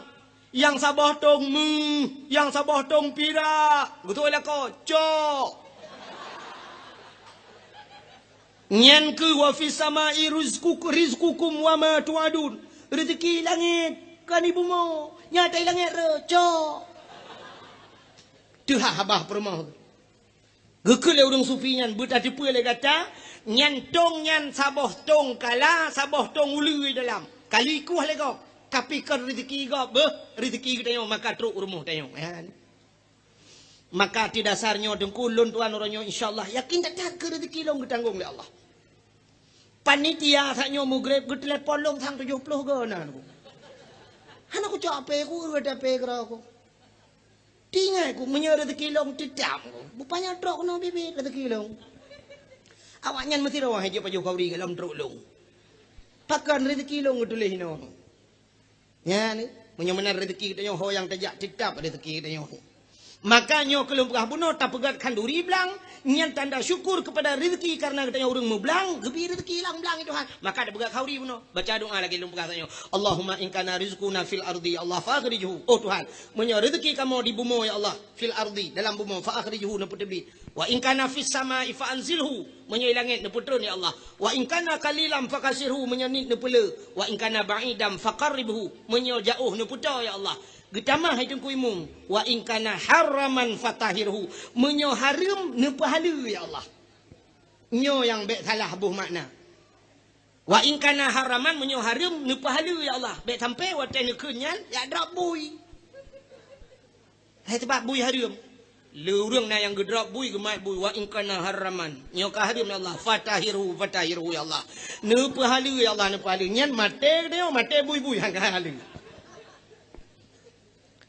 nyang saboh tong méuh, nyang saboh tong pirak." Geutôk lakoe, "Cok!" Nyan keuh wa fis samai rizquk-, rizqukum wa ma tu'adun. Reuzeki langét, kon di bumoe, nyata di langét rot, cok! Teuhah babah peurumoh. Geukheun lé ureueng sufi nyan, "Beutateupeue lé gata, nyan tong nyan saboh tong kala, saboh tong uleue dalam. Ka likueh lé gob, tapi kon reuzeki gob, beuh, reuzeki geutanyoe maka trok u rumoh tanyoe." Nyan. Maka ateueh dasar nyoe teungku, lôn tuan uroe nyoe, insya Allah, yakin that-that keu reuzeki lôn geutanggong lé Allah. Panitia saat nyoe mugreb geutelepon lôn sang tujoh ploh go na. Hana kucok H P ku, rhot H P keudroe ku. Tinggai ku, meunyoe reuzeki lôn teutap ku, bupanya trok keunoe biet-biet reuzeki lôn. Awaknyan meusidroe hai jeuet pajoh khauri golom trok lôn. Pakon reuzeki lôn geutuléh inoe. Nyan, meunyoe meunan reuzeki geutanyoe ho nyang tajak teutap reuzeki geutanyoe. Maka nyoe keuh lôn peugah bunoe tapeugöt khanduri blang, nyan tanda syukur keupada reuzeki kareuna geutanyoe ureueng meublang, geubri reuzeki lam blang, ya Tuhan. Maka tapeugöt khauri bunoe. Baca doa lagèe lôn peugah tanyoe. Allahumma in kana rizquna fil ardi, ya Allah, fa akhrijhu. Oh Tuhan, meunyoe reuzeki kamoe di bumoe, ya Allah, fil ardi, dalam bumoe, fa akhrijhu, neupeuteubiet. Wa in kana fis samai fa anzilhu, meunyoe i langét neupeutron, ya Allah. Wa in kana qalilan fa kassirhu, meunyoe niet neupeulé. Wa in kana ba'idan fa qarribhu, meunyoe jaoh neupeutoe, ya Allah. Geutamah hai Teungku Imum, wa in kana haraman fa tahhirhu, meunyoe hareuem neupeuhaleue, ya Allah. Nyoe nyang bèk salah boh makna. Wa in kana haraman, meunyoe hareuem neupeuhaleue, ya Allah. Bèk sampoe watèe neukheun nyan, jak drop bui. Hai, sabab bui hareuem. Le ureueng na nyang geudrop bui, geumat bui, wa in kana haraman. Nyoe ka hareuem, ya Allah. Fa tahhirhu, fa tahhirhu, ya Allah. Neupeuhaleue, ya Allah, neupeuhaleue. Nyan maté geutanyoe, maté bui-bui, han ka haleue.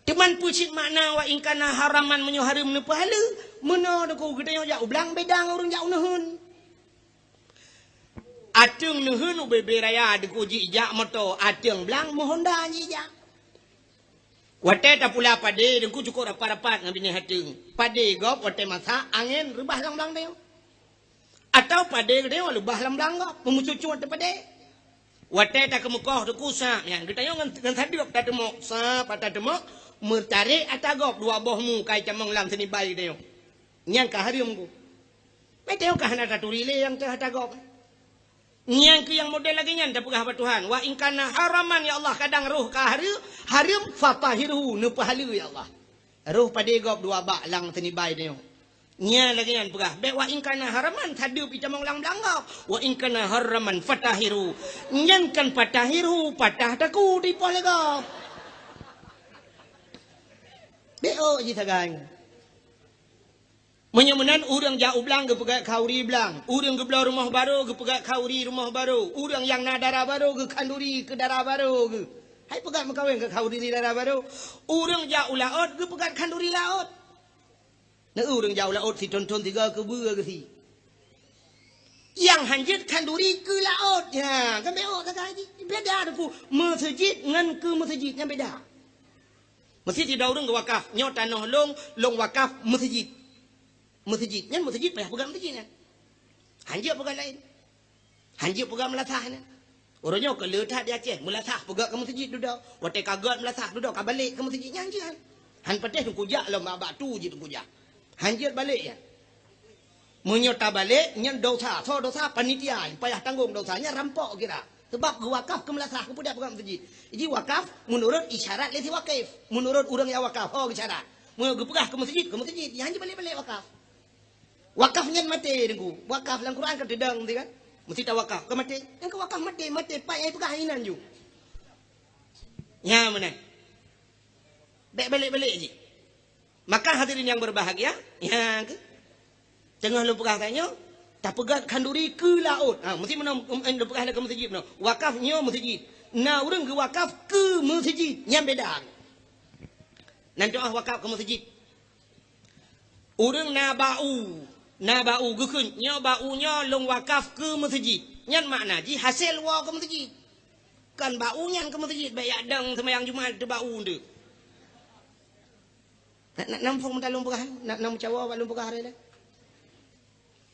Teuma peue cit makna wa in kana haraman, meunyoe hareuem neupeuhaleue? Meunoe Teungku, geutanyoe jak u blang beda ngon ureueng jak u neuheun. Ateueng neuheun ubé-bé raya Teungku jijak moto, ateueng blang meuhonda jijak. Watèe tapula padé Teungku cukôp rapat-rapat ngon binéh ateueng. Padé gob watèe masak angén reubah lam blang tanyoe. Atawa padé geutanyoe leubah lam blang gob, meumucut-cut teuh padé. Watèe takeumeukoh Teungku sab nyan, geutanyoe ngon, ngon sadeuep tateumok, sab tateumok, meutarek ata gob dua boh mu ka itamong lam seunibai geutanyoe. Nyan ka hareuem Teungku. Bèk tanyoe ka hana taturi lé nyang teuh ata gob. Nyan keuh nyang model lagèe nyan tapeugah bak Tuhan, "Wa in kana haraman, ya Allah, kadang roh ka hareu-, hareuem, fa tahhirhu, neupeuhaleue, ya Allah." Roh padé gob dua bak lam seunibai tanyoe. Nyan lagèe nyan peugah, bèk wa in kana haraman, sadeuep itamong lam blang gob. Wa in kana haraman fa tahhirhu. Nyan kan fa tahhirhu, patah takue dipoh lé gob. Bèk ôk jih sagai. Meunyoe meunan, ureueng jak u blang geupeugöt khanduri blang, ureueng geubloe rumoh barô geupeugöt khanduri rumoh barô, ureueng nyang na dara barô geukhanduri keu dara barô geuh. Hai peugöt meukawen keu khanduri dara barô. Ureueng jak u laôt geupeugöt khanduri laôt. Na ureueng jak u laôt sithon-thon sigoe keubeue geuh si. Nyang hanjeuet khanduri keu laôt. Ya, kan bèk ôk sagai jih. Beda Teungku. Meuseujid ngon keu meuseujid nyan beda. Meuseujid sidroe ureueng geuwakaf, nyoe tanoh lôn, lôn wakaf meuseujid. Meuseujid, nyan meuseujid payah peugah meuseujid nyan. Hanjeuet peugah laén. Hanjeuet peugah meulasah nyan. Uroe nyoe keu le that di Aceh, meulasah peugah keu meuseujid dudoe. Watèe ka gèt meulasah dudoe, ka balek keu meuseujid nyan jeuet. Han patéh Teungku jak lom bak tu jih Teungku jak. Hanjeuet balek nyan. Meunyoe tabalek, nyan dosa. Soe dosa? Panitia. Payah tanggong dosa. Nyan rampok kira. Sabab geuwakaf keu meulasah, keu peugah meuseujid. Jih wakaf meunurot isyarat lé si wakif. Meunurot ureueng nyang wakaf, ho geusyarat. Meunyoe geupeugah keu meuseujid, keu meuseujid. Nyan jih balek-balek wakaf. Wakaf nyan maté Teungku. Wakaf lam Quran ka teudong tadi kan? Meusti tawakaf. Ka maté. Nyang ka wakaf maté, maté. Pat nyang peugah inan ju. Nyan meunan. Bèk balek-balek jih. Maka hadirin yang berbahagia, nyan keuh. Teungoh lôn peugah tanyoe, tapeugöt khanduri keu laôt. Ha, meusti meunoe, em, em, lôn peugah lé keu meuseujid meunoe. Wakaf nyoe meuseujid. Na ureuëng geuwakaf keu meuseujid, nyan beda. Nan doá wakaf keu meuseujid. Ureuëng na bak u, na bak u geukheun, "Nyoe bak u nyoe lôn wakaf keu meuseujid." Nyan makna jih hasé woe keu meuseujid. Kon bak u nyan keu meuseujid, bék jak dong seumayang Jumat teuh bak u teuh. Na, na, na muphom meutalong peugah, na, na meucawa bak lôn peugah hari lé.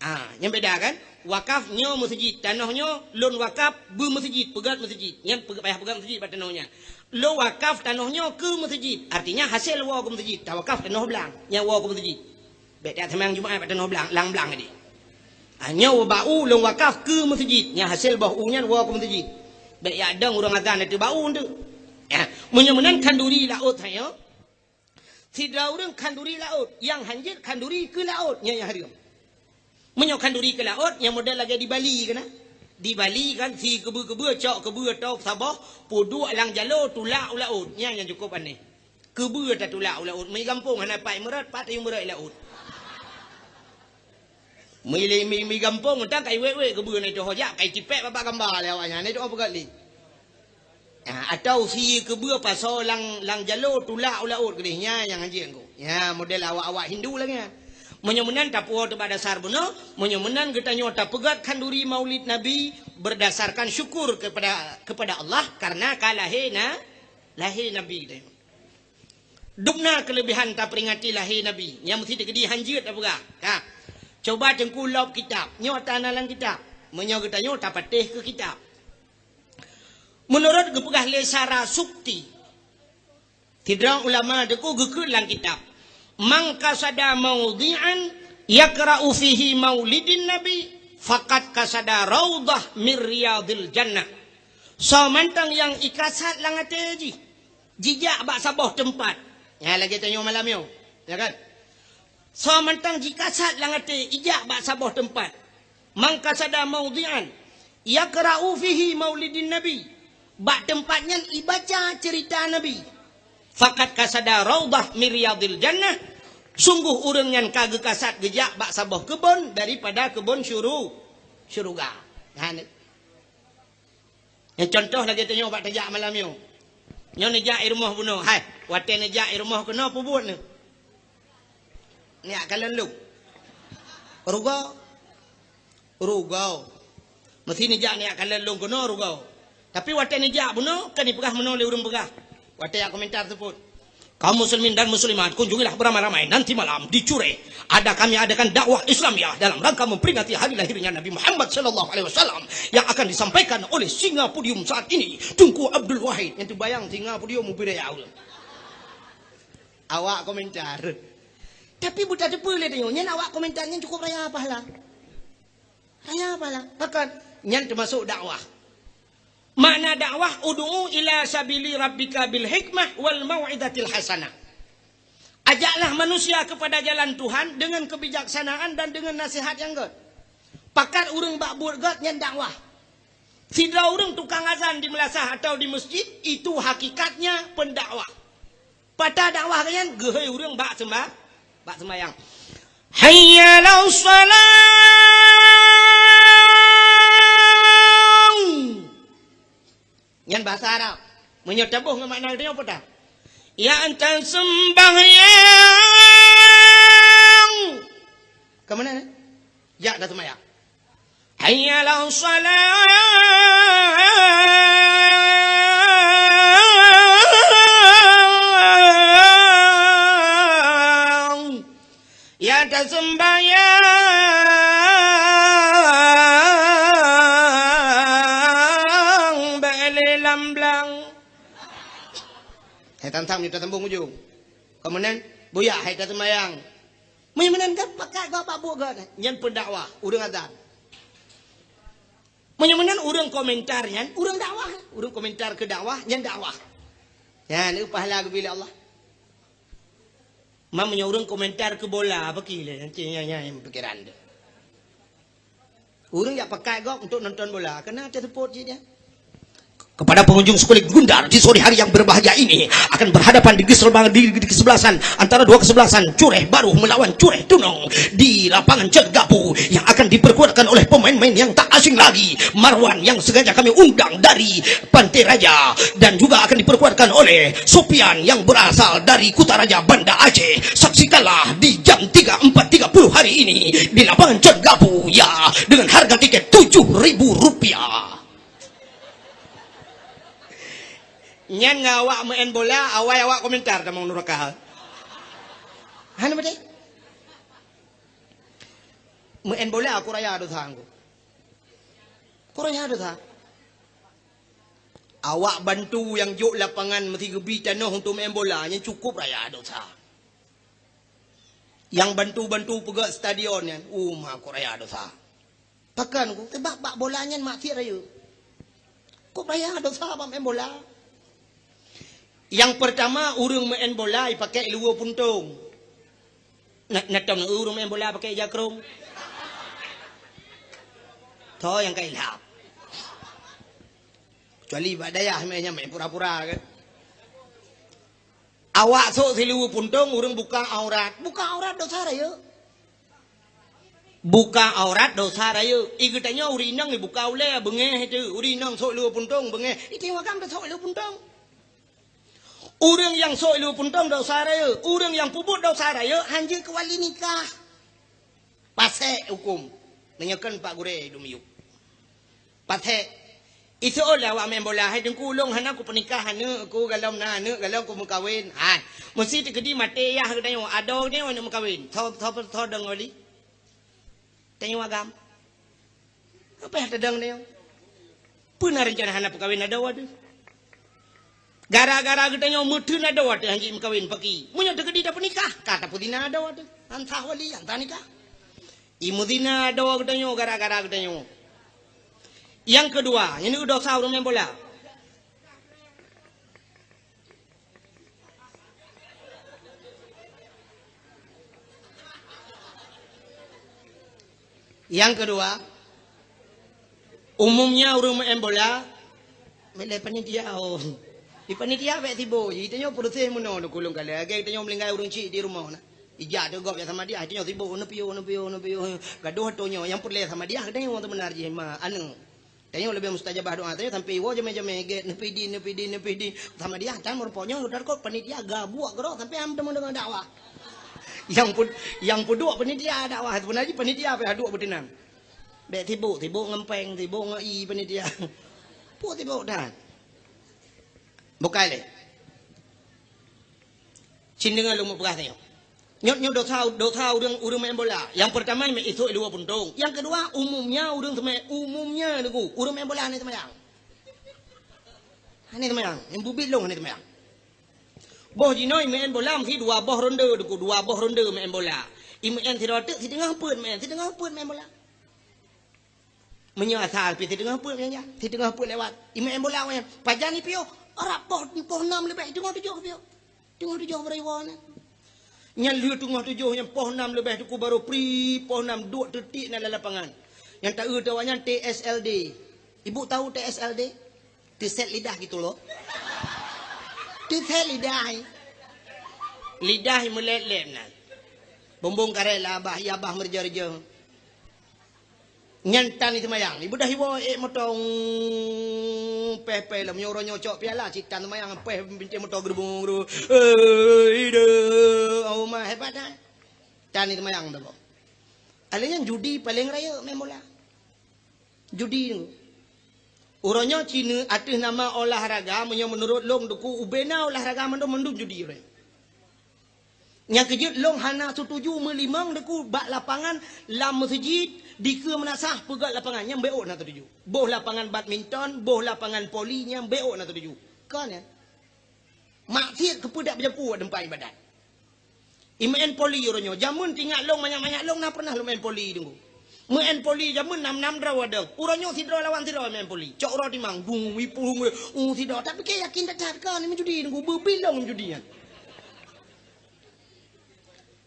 Ah, nyan beda kan? Wakaf nyoe meuseujid, tanoh nyoe lôn wakaf beu meuseujid, peugét meuseujid. Nyan peuge-, payah peugét meuseujid bak tanoh nyan. Lôn wakaf tanoh nyoe keu meuseujid, artinya hasé woe keu meuseujid, tawakaf tanoh blang, nyan woe keu meuseujid. Bék tajak seumayang Jumat bak tanoh blang, lang blang tadi. Ah, nyoe bak u lôn wakaf keu meuseujid, nyan hasé boh u nyan woe keu meuseujid. Bék jak dong ureuëng azan ateueh bak u teuh. Ah, meunyoe meunan khanduri laôt sayoe, sidroe ureuëng khanduri laôt, nyang hanjeuet khanduri keu laôt, nyan nyang hareuem. Meunyoe khanduri keu laôt, nyang model lagée di Bali kan, ah. Di Bali kan, sie keubeue-keubeue, cok keubeue atau saboh, peuduek lam jaloe, tulak u laôt. Nyan nyang cukôp aneh. Keubeue tatulak u laôt. Meu gampông hana pat meurot, pat tayue meurot i laôt. Meu le-, meu, meu gampông, mantong ka iwét-wét keubeue na iteuho jak, ka itipék babah gamba lé awaknyan, na iteuho peugét lé. Ha, atau sie keubeue pasoe lam, lam jaloe tulak u laôt keudeh, nyan nyang hanjeuet ngon. Nyan model awak-awak Hindu lagée nyan. Meunyoe meunan tapuwoe teuh bak dasar bunoe, meunyoe meunan geutanyoe tapeugét khanduri Maulid Nabi berdasarkan syukur kepada, kepada Allah karena ka lahé na, lahé Nabi geutanyoe. Dum na keuleubehan taperingati lahé Nabi, nyang meusti teukeudi hanjeuet tapeugah. Ka. Coba teungku lop kitab, nyoe ata na lam kitab. Meunyoe geutanyoe tapatéh keu kitab. Meunurot geupeugah lé Sarasukti, sidroe ulama teungku geukheun lam kitab, "Man qasada maudhi'an yaqra'u fihi maulidin nabi, faqad qasada raudhah min riyadhil jannah." Soe mantong nyang ikasat lam até jih, jijak bak saboh teumpat. Nyan lagée tanyoe malam nyoe, ya kan? Soe mantong jikasat lam até, ijak bak saboh teumpat. "Man qasada maudhi'an yaqra'u fihi maulidin nabi." Bak teumpat nyan ibaca ceurita Nabi. "Faqad qasada raudhah min riyadhil jannah." Sungguh ureuëng nyan ka geukasat geujak bak saboh keubon daripada keubon syuru-, syeuruga. Nyan. Nyang contoh lagée tanyoe bak tajak malam nyoe. Nyoe neujak i rumoh bunoe. Hai, watée neujak i rumoh keunoe peubuet neuh? Neujak kalon lôn. Rugoe. Rugoe. Meusti neujak, neujak kalon lôn keunoe rugoe. Tapi watée neujak bunoe, kan ipeugah meunoe lé ureuëng peugah. Watée jak komentar seupôt. Kaum muslimin dan muslimat, kunjungilah beramai-ramai nanti malam di Cureh. Ada kami adakan dakwah Islamiah dalam rangka memperingati hari lahirnya Nabi Muhammad sallallahu alaihi wasallam yang akan disampaikan oleh singa podium saat ini, Teungku Abdul Wahid. Nyang teubayang singa podium ubé raya ureuëng. Awak komentar. Tapi buta teupeu lé tanyoe, nyan awak komentar nyan cukup raya pahala. Raya pahala. Pakon? Nyan teumasuk dakwah. Makna dakwah, "Ud'u ila sabili rabbika bil hikmah wal mau'izatil hasanah." Ajaklah manusia kepada jalan Tuhan dengan kebijaksanaan dan dengan nasihat nyang gét. Pakat ureuëng bak buet gét, nyan dakwah. Sidroe ureuëng tukang azan di meulasah atau di masjid, itu hakikatnya pendakwah. Pat dakwah geuh nyan, geuhôi ureuëng bak seumba-, bak seumayang. "Hayya 'alas shalah." Nyan bahasa Arab. Meunyoe taboh ngon makna geutanyoe peue teuh? Ya ata sembahyang. Ka meunan, eh? Jak ata sembahyang. Hayya 'alas shalah. Ya ata sembahyang bèk lé lam blang. Hai tantang, mita sambung ujong. Ka meunan, buya hai ata sembahyang. Meunyoe meunan kan pakat gob bak buet gob, nyan pendakwah, ureuëng azan. Meunyoe meunan ureuëng komentar nyan, ureuëng dakwah. Ureuëng komentar keu dakwah, nyan dakwah. Nyan, neu pahala geubri lé Allah. Ma meunyoe ureuëng komentar keu bola, apa ki lé? Nyan, nyan, nyan pikiran tu. Ureuëng jak pakat gob untuk nonton bola, keunan teuseupôt cit nyan. Kepada pengunjung sekolah Gundar di sore hari yang berbahagia ini akan berhadapan di, di, di kesebelasan antara dua kesebelasan Cureh Baru melawan Cureh Tunong di lapangan Cot Gapu yang akan diperkuatkan oleh pemain-pemain yang tak asing lagi, Marwan yang sengaja kami undang dari Pantai Raja dan juga akan diperkuatkan oleh Sopian yang berasal dari Kutaraja Banda Aceh. Saksikanlah di jam tiga empat tiga puluh hari ini di lapangan Cot Gapu, ya, dengan harga tiket tujuh ribu rupiah. Nyan ngon awak meu'en bola, awai awak komentar tamong nuraka. Hana beutôi? Meu'en bola ku raya dosa angku. Ku raya dosa. Awak bantu nyang jok lapangan meusigeubri tanoh untuk meu'en bola, nyan cukup raya dosa. Nyang bantu-bantu peugöt stadion nyan, uma ku raya dosa. Pakon ku, sebab bak bola nyan maksiat rayeuk. Ku raya dosa bak meu'en bola. Nyang peurtama, ureueng meu'en bola ipakèk luweue puntông. Na, na tom ureueng meu'en bola pakèk ija krông? Tho nyang ka ilham. Kecuali bak dayah meu'en nyan meu'en pura-pura kan. Awak sôk siluweue puntông ureueng buka aurat. Buka aurat dosa rayeuk. Buka aurat dosa rayeuk. I geutanyoe ureueng inong ibuka ulèe beungèh itu. Ureueng inong sôk luweue puntông beungèh. I tanyoe agam tasôk luweue puntông. Ureueng nyang sôk luweue puntông dosa rayeuk. Ureueng nyang peubuet dosa rayeuk hanjeuet keu wali nikah. Pasék hukôm. Meunyoe kon Pak Gurèe dum yub. Pasék. Iseuôt lé awak meu'en bola, "Hai Teungku, ulôn hana kupeunikah aneuk ku, galom na aneuk, galom kumeukawen." Hai. Meusi teukeudi maté yah geutanyoe, adoe geutanyoe aneuk meukawen. Tho, tho, tho dong wali. Tanyoe agam. Apa nyang tadong nyoe? Peue na reuncana hana peukawen adoe teuh? Gara-gara geutanyoe meuteun adoe teuh hanjeuet meukawen paki. Meunyoe teukeudi tapeunikah, ka tapeuzina adoe teuh. Antah wali, antah nikah. Imeuzina adoe geutanyoe gara-gara geutanyoe. Nyang keudua, nyan dosa ureueng main bola. Nyang keudua, umumnya ureueng main bola, mileh panitia, oh. Di panitia bèk sibuk, geutanyoe peureuseh meunoe di kulung kale. Lagèe geutanyoe meuninggai ureueng chik di rumoh na. Ijak teuh gob jak samadiah, geutanyoe sibuk, neupiôh, neupiôh, neupiôh. Gadoh atoe nyoe, nyang peureulèe samadiah geutanyoe seubeuna jih ma aneuk. Tanyoe leubeh mustajabah doa, tanyoe sampai iwoe jamé-jamé gèt, neupidin, neupidin, neupidin. Samadiah tan meureumpok nyoe, udah kot panitia gabuek keudroe sampai han teumeudeungoe dakwah. Nyang peu-, nyang peuduek panitia dakwah, seubeuna jih panitia pih duek beuteunang. Bèk sibuk, sibuk ngon pèng, sibuk ngon ie panitia. Peue sibuk that? Bukai lé. Cit deungon lôn meupeugah tanyoe. Nyoe, nyoe dosa, dosa ureueng, ureueng main bola. Nyang peurtama, meuisok luwa puntông. Nyang keudua, umumnya ureueng seumay-, umumnya, Teungku, ureueng main bola hana seumayang. Hana seumayang. Nyang bubit lôn hana seumayang. Boh jinoe main bola meusi dua boh ronde, Teungku, dua boh ronde main bola. I main sidroe teuk, siteungoh peuet main, siteungoh peuet main bola. Meunyoe asai pih siteungoh peuet nyan, siteungoh peuet lewat. I main bola nyan, pajan ipiôh, rab poh, poh nam leubeh, teungoh tujoh piôh. Teungoh tujoh baroe iwoe nyan. Nyan lheueh teungoh tujoh nyan poh nam leubeh, Teungku, baroe pri poh nam duek teutiek na lam lapangan. Nyang taeu teuh awaknyan T S L D. Ibu tahu T S L D? Teuset lidah gitu loh. Teuset lidah. Lidah meulet-let na. Bumbong karét lah abah, ya abah meureuja-reuja. Nyan tan iseumayang. Ibeudôh iwoe ék moto, péh-péh lom. Nyoe uroe nyoe cok piala, cit tan seumayang, péh bintéh moto geurubung-geurubung. Eh, ide, oh, ma, hebat tan. Tan iseumayang tu. Alèh nyan judi paleng rayeuk main bola. Judi tu. Uroe nyoe cit ateueh nama olahraga, meunyoe meunurot lôn, Teungku, ubena olahraga mandum, mandum judi uroe nyoe. Nyang keujeuet lôn hana setuju meulimong, Teungku, bak lapangan lam meuseujid dikeue meunasah peugöt lapangan, nyan beuôt hana setuju. Boh lapangan badminton, boh lapangan voli, nyan beuôt hana setuju. Kon nyan. Maksiet keupeue dak beujampu bak teumpat ibadat. I main voli uroe nyoe. Jameun teuingat lôn, manyak-manyak lôn na pernah lôn main voli, Teungku. Main voli jameun nam-nam droe wadong. Uroe nyoe sidroe lawan sidroe main voli. Cok uroe timang, gung, ipung, uh, sidroe. Tapi keu yakin that-that ka ni meujudi, Teungku. Beubilong meujudi nyan.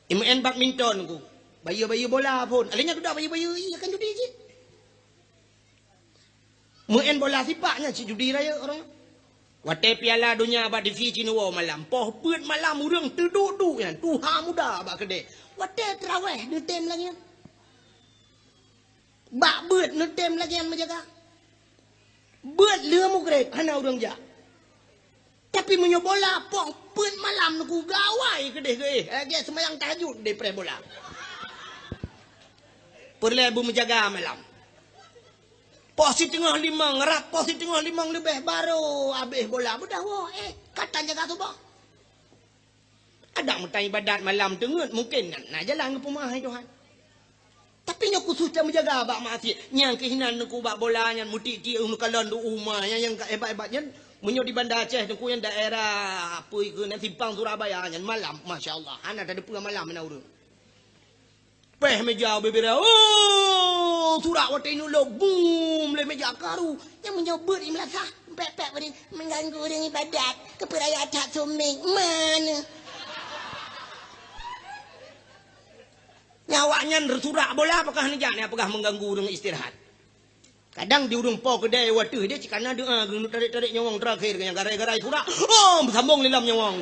I main badminton, Teungku. Bayeue-bayeue bola phon. Alèh nyan dudak bayeue-bayeue, iya kan judi cit. Meu'en bola sipak nyan cit judi rayeuk ureuëng. Watée Piala Donya bak T V cit neuwoe malam, poh peuet malam ureuëng teuduek-duek nyan, tuha muda bak keudée. Watée teurawéh neutem lagée nyan. Bak beuet neutem lagée nyan meujaga. Beuet lheueh mugreb hana ureuëng jak. Tapi meunyoe bola poh peuet malam neuku gawai keudeh geuéh, lagée seumayang tahajud di preh bola. Peureulée beumeujaga malam. Poh siteungoh limong, rab poh siteungoh limong leubeh barô habéh bola beudah woe, eh, ka tan jaga suboh. Adak meutai ibadat malam teungeut mungken na, na jalan geupeumahe Tuhan. Tapi nyoe khusus tameujaga bak maksiet. Nyang keuh hinan neuku bak bola nyan meutik-tik neukalon di uma nyan nyang ka hebat-hebat nyan. Meunyoe di Banda Aceh neuku nyan daerah apa keu na simpang Surabaya nyan malam, masya Allah, hana tadeupeue malam na ureuëng. Péh meja bubira, oh, surak watée ineuk lôb, bum, lé meja karu. Nyang meunyoe beuet i meulasah, pek-pek beri mengganggu ureuëng ibadat, keupeuraya that suméng, mana? Nyawa nyan surak bola apakah neujak nyan peugah mengganggu ureuëng istirahat. Kadang di ureuëng po keudai wateuh dia cik kana doa geuneuk tarék-tarék nyawong terakhir nyang garai-garai surak, oh, sambong lé lam nyawong.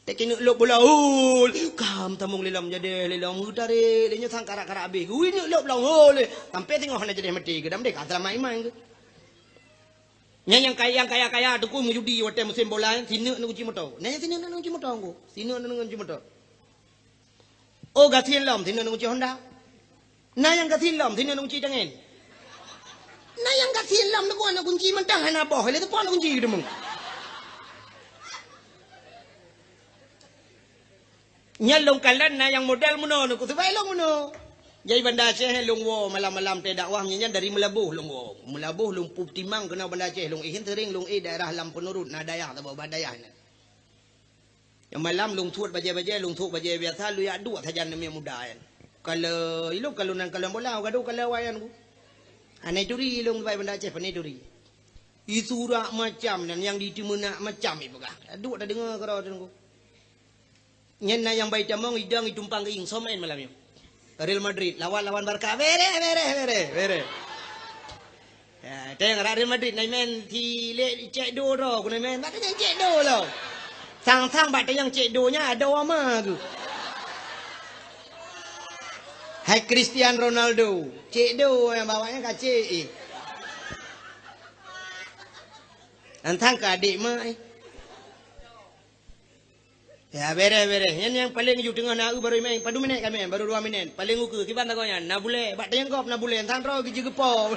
Teuk ineuk lôb bola, hol, kam tamong lé lam jadeh lé lam geutarek lé nyoe sang karak-karak abéh. Ui ineuk lôb lam hol, sampai teungoh hana jadeh maté keu dam deh ka seulamat iman keu. Nyan nyang kaya, nyang kaya-kaya teungku meujudi watée musém bola, sineuk na kunci moto. Nyan sineuk na kunci moto ngku. Sineuk na kunci moto. Oh gasien lom, sineuk na kunci Honda. Na nyang gasien lom, sineuk na kunci tangen. Na nyang gasien lom, na kunci mantang hana boh, lé teupon na kunci deungoe. Nyan lôn kalon na nyang model meunoe, na kusubai lôn meunoe. Jai Banda Aceh lôn woe malam-malam teuh dakwah nyan dari Meulaboh lôn woe. Meulaboh lôn peutimang keunoe Banda Aceh lôn éh, sering lôn éh daerah lam Peunurut, na dayah saboh bah dayah nyan. Nyang malam lôn suet bajée-bajée, lôn suet bajée biasa, lôn yak duek sajan namiet muda nyan. Kalau ilôn kalau nan kalau bola, gadoh kalau awak nyan ku. Anai turi lôn bai Banda Aceh, panai turi. I surak macam dan nyang di teumeunak macam ipeugah. Duek tadeungoe keudroe teungku. Nyan na nyang bai tamong idong itumpang geuing somain malam nyoe. Real Madrid lawan lawan Barca. Bere bere bere bere. Ya, teng rak Real Madrid na main si lek cek do ro guna main. Bak tanyang cek do lo. Sang-sang bak tanyang cek do nya ada wama tu. Hai Cristiano Ronaldo, cek do yang bawanya kacik. Eh. Nantang ke adik mah. Eh. Ya, bereh, bereh. Nyan nyang paleng ju teungoh na eu baru imeng. Padum minét ka imeng, baru dua minét. Paleng ukeue, kiban tagoe nyan. Na bulée, bak tayang gob na bulée. Ntan roe geuji geupo.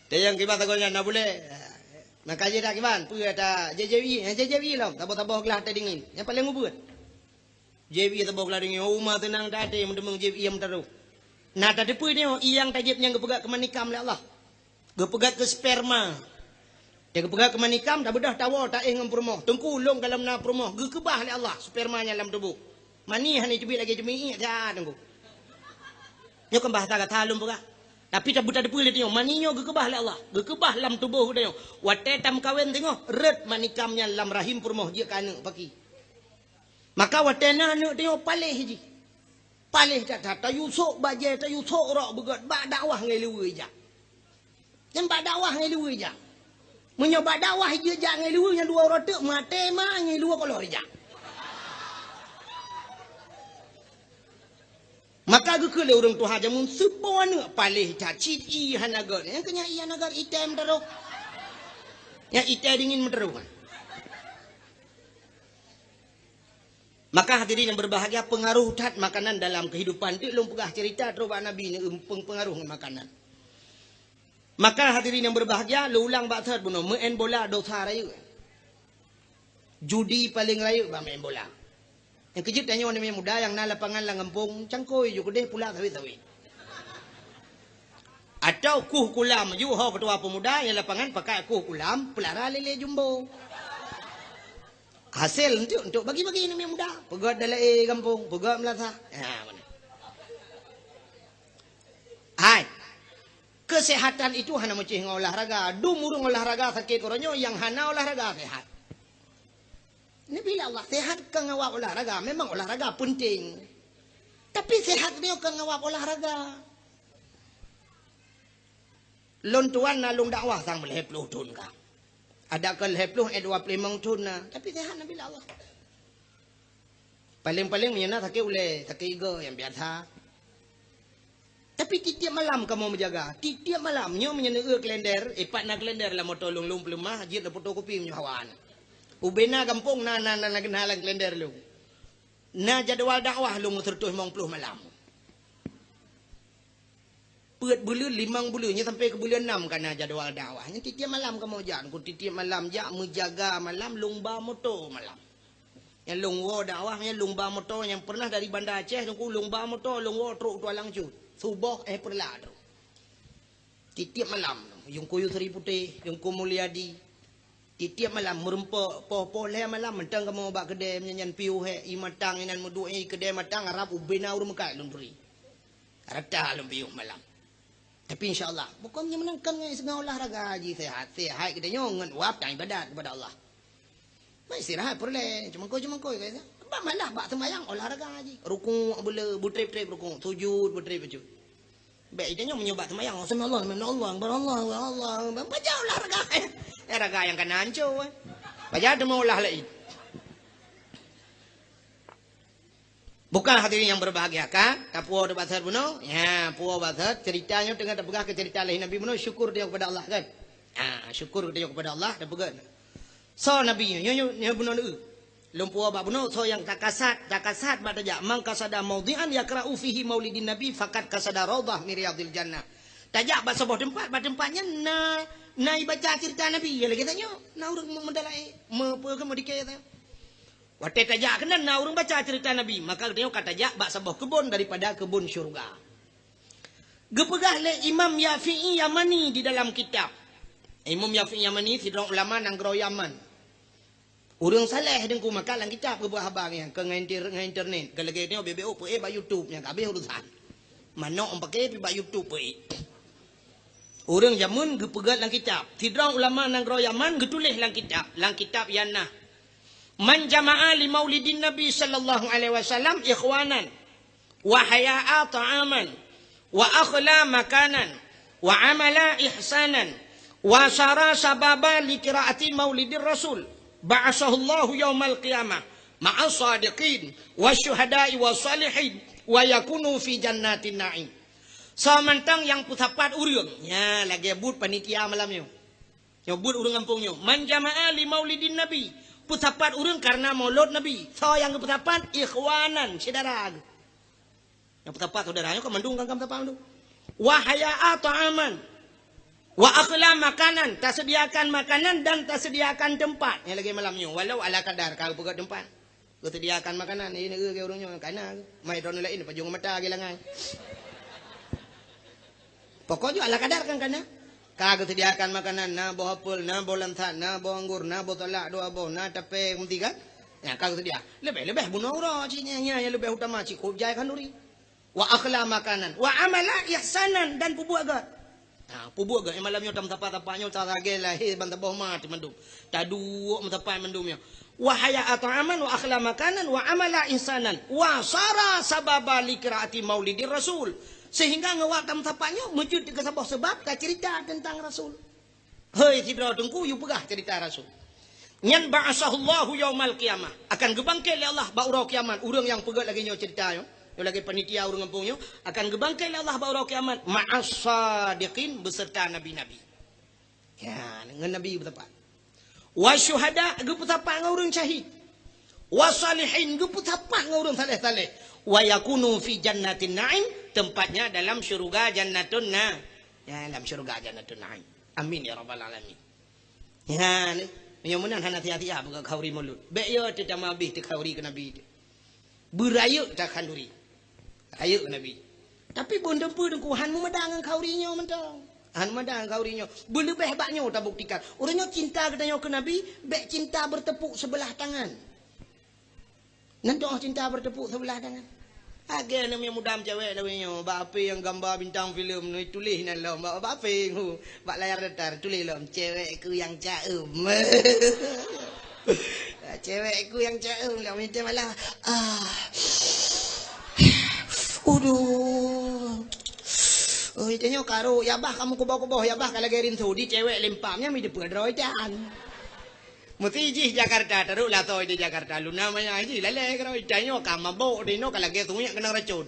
Tayang kiban tagoe nyan, na bulée. Maka jih dak kiban, peue ata J J I, J J I lom, saboh-saboh glah teh dingin. Nyang paleng ubeut. J J I saboh glah dingin, oh, uma teunang tat até meuteumong J J I meutarôh. Na tateupeue nyoe, i nyang tajép nyang geupeugah keumanikam lé Allah. Geupeugah keu sperma. Teuh geupeugah keumanikam, tabeudoh tawoe taéh ngon peurumoh. Teungku, lôn gohlom na peurumoh, geukeubah lé Allah sperma nyan lam tuboh. Mani hana teubiet lagée ceumiék that teungku. Nyoe kan bahasa gata lôn peugah. Tapi tabu tateupeue lé tanyoe, mani nyoe geukeubah lé Allah, geukeubah lam tuboh geutanyoe. Watée tameukawen teungoh, rhot manikam nyan lam rahim peurumoh jeuet keu aneuëk paki. Maka watée na aneuëk tanyoe paléh jih. Paléh that-that, tayue sôk bajée, tayue sôk rok beugét bak dakwah ngon luweue ijak. Nyan bak dakwah ngon luweue ijak. Meunyoe bak dakwah ijak ngon luweue nyan dua uroe teuk maté ma ngon luweue kolor ijak. Maka geukheun lé ureuëng tuha jameun seupo aneuëk paléh that cit i hana gét. Nyang keu nyan i hana gét item teuroh. Nyang item dingin meuteurong. Maka hadirin yang berbahagia, pengaruh that makanan dalam kehidupan. Teuk lôn peugah cerita trok bak Nabi ni, peng-, pengaruh ngon makanan. Maka hadirin yang berbahagia, lôn ulang bak that bunoe, meu'en bola dosa rayeuk. Judi paleng rayeuk bak meu'en bola. Nyang keujeuet tanyoe aneuk muda nyang na lapangan lam gampông, cangkôi ju keudeh pula sawét-sawét. Atau kuh kulam ju ho ketua pemuda nyang lapangan pakai kuh kulam, peulara lé-lé jumbo. Hasé untuk, untuk bagi-bagi aneuk muda, peugét dalam gampông, peugét meulasah. Ha, mana? Hai. Kesehatan itu hana meucih ngon olahraga. Dum ureuëng olahraga sakét uroe nyoe, nyang hana olahraga sehat. Neubila Allah sehat keu awak olahraga, memang olahraga penting. Tapi sehat nyoe kon ngon olahraga. Lôn tuan na lôn dakwah sang lhèe ploh thôn ka. Adak kon lhèe ploh, eh, dua ploh limong thôn na. Tapi sehat, alhamdulillah Allah. Paléng-paléng meunyoe na sakét ulèe, sakét igoe nyang biasa. Tapi tiep-tiep malam kamoe meujaga. Tiep-tiep malam. Nyoe meunyoe neueu kalender, eh, pat na kalender lam moto lôn, lôn peuleumah, jeuet lôn fotokopi meunyoe hawa na. Ubé na gampông na, na, na, na, na lam kalender lôn. Na jadwal dakwah lôn seureutôh limong ploh malam. Peuet buleuen, limong buleuen, nyoe sampai keu buleuen nam ka na jadwal dakwah. Nyan tiep-tiep malam kamoe jak, ngon tiep-tiep malam jak meujaga malam lôn ba moto malam. Nyang lôn woe dakwah, nyang lôn ba moto nyang pernah dari Banda Aceh, Teungku, lôn ba moto, lôn woe trok Tualang Cut. Suboh, eh, peureulak trok. Tiep-tiep malam, Teungku Yusri Putéh, Teungku Mulyadi. Tiep-tiep malam, meureumpok, poh-poh lhèe malam, mantong kamoe bak keudè, meunyan piôh hèk, ié matang, inan meuduek, ié keudè matang, harab ubé na ureueng meukat lôn turi. Rata lôn piôh malam. Tapi insya Allah, bukon nyoe meunangkan ngon olahraga jih sehat. Sehat geutanyoe ngon wab dan ibadat kepada Allah. Mai istirahat peureulèe, cumangkôi-cumangkôi ka. Bak malah bak seumayang olahraga jih. Rukuk beuleu, beutrép-trép rukuk, sujud beutrép-trép. Bèk geutanyoe meunyoe bak seumayang, "Sami Allah, liman hamidah, Allahu Akbar, Allahu Akbar, Allahu Akbar." Baca olahraga. Eh, raga nyang kana hancô, eh. Baca teuma ulah laén. Bukan hadirin yang berbahagia, kan? Tapuwoe bak sat bunoe? Ya, puwoe bak sat. Cerita nyoe teungoh tapeugah keu cerita lahé Nabi bunoe, syukur tanyoe kepada Allah, kan? Ha, syukur tanyoe kepada Allah, tapeugah. Soe Nabi nyoe, nyoe, nyoe, nyoe bunoe neu. Lôn puwoe bak bunoe, soe nyang takasad, takasad bak tajak. "Man qasada maudhi'an yaqra'u fihi maulidin Nabi, faqad qasada raudhah min riyadhil jannah." Tajak bak saboh teumpat, bak teumpat nyan na, na ibaca cerita Nabi. Ya lagèe tanyoe, na ureueng meudalai, me-, pe-, meudike tanyoe. Watèe tajak keunan na ureueng baca cerita Nabi, maka geutanyoe ka tajak bak saboh keubon daripada keubon syeuruga. Geupeugah lé Imam Yafi'i Yamani di dalam kitab. Imam Yafi'i Yamani sidroe ulama nanggroe Yaman. Ureueng saleh Teungku, maka lam kitab geupeugah haba nyan, kon ngon inter-, ngon internet. Kon lagèe nyoe beubeuk peuék bak YouTube nyang ka habéh urusan. Manok pakè pih bak YouTube peuék. Ureueng jameun geupeugah lam kitab. Sidroe ulama nanggroe Yaman geutuléh lam kitab. Lam kitab nyan na. "Man jama'a li maulidin Nabi sallallahu alaihi wasallam ikhwanan, wa haya'a ta'aman, wa akhla makanan, wa amala ihsanan, wa sara sababa li qiraati maulidir Rasul, ba'asahullahu yaumal qiyamah ma'as sadiqin, wa syuhada'i wa salihin, wa yakunu fi jannatin na'im." Soe mantong nyang peusapat ureueng, nyan lagèe buet panitia malam nyoe. Nyoe buet ureueng gampông nyoe, "Man jama'a li maulidin Nabi." Peusapat ureueng kareuna maulud Nabi. Soe nyang geupeusapat? Ikhwanan, syedara geuh. Nyang peusapat syedara nyoe kan mandum kan, kan peusapat mandum. "Wa haya'a ta'aman. Wa akhla makanan." Taseudiakan makanan dan taseudiakan teumpat. Nyang lagèe malam nyoe, walau ala kadar ka geupeugöt teumpat. Geuseudiakan makanan, ié neu-eu keu ureueng nyoe, kana. Mai droeneuh laén, pajoh mata lagèe langai. Pokok jih ala kadar kan kana. Ka geuseudiakan makanan, na boh apel, na boh lansat, na boh anggur, na boh salak dua boh, na tapè meuti kan. Nyan ka geuseudia. Leubeh-leubeh bunoe uroe cit nyan, nyan nyang leubeh utama cit kop jai khanduri. Wa akhla makanan, wa amala ihsanan, dan peubuet göt. Ha, peubuet göt. Nyang malam nyoe tameusapat-sapat nyoe, talagèe lahé ban saboh ma teumandum. Taduek meusapat mandum nyoe. Wa haya'a ta'aman, wa akhla makanan, wa amala ihsanan, wa sara sababa li qiraati maulidir Rasul. Sehingga ngon wak tameusapat nyoe meujeuet keu saboh seubab ka cerita teuntang Rasul. Hei sidroe teungku, yue peugah cerita Rasul. Nyan ba'asahullahu yaumal qiyamah. Akan geubangkét lé Allah bak uroe kiamat. Ureueng nyang peugöt lagèe nyoe cerita nyoe, nyoe lagèe panitia ureueng gampông nyoe, akan geubangkét lé Allah bak uroe kiamat ma'as sadiqin, beuseurta nabi-nabi. Ya, ngon nabi geupeusapat. Wa syuhada, geupeusapat ngon ureueng syahid. Wa salihin, geupeusapat ngon ureueng saleh-saleh. Wa yakunu fi jannatin na'im, tempatnya dalam syurga Jannatun Na-, ya, dalam syurga Jannatun Na'im. Amin ya rabbal alamin. Ya, ni. Meunyoe meunan hana sia-sia buka khanduri maulud. Bèk yo teutamah abéh teu khanduri keu Nabi teu. Beurayeuk takhanduri. Rayeuk keu Nabi. Tapi beuneuteupeue teungku, han meumada ngon khanduri nyoe mantong. Han meumada ngon khanduri nyoe. Beuleubeh bak nyoe tabuktikan. Ureueng nyoe cinta geutanyoe keu Nabi, bèk cinta bertepuk sebelah tangan. Nyan doh cinta bertepuk sebelah tangan. Lagèe aneuk muda meucewek lawét nyoe, bak H P nyang gamba bintang filem nyoe tuléh nan lom, bak, bak H P nyoe, bak layar datar tuléh lom, "Cewekku yang caem." Cewekku yang caem, lom itu malah, ah. Uduh. Oi, tanyoe ka rhot, ya bah kamoe kuboh-kuboh, ya bah ka lagèe rinso, di cewek lempam, nyan mi deupeu droe tan. Meusti jih Jakarta, tarok lasoe di Jakarta, luna maya jih, lalè keudroe, tanyoe ka mabök, di noe ka lagèe sungiek keunong racun.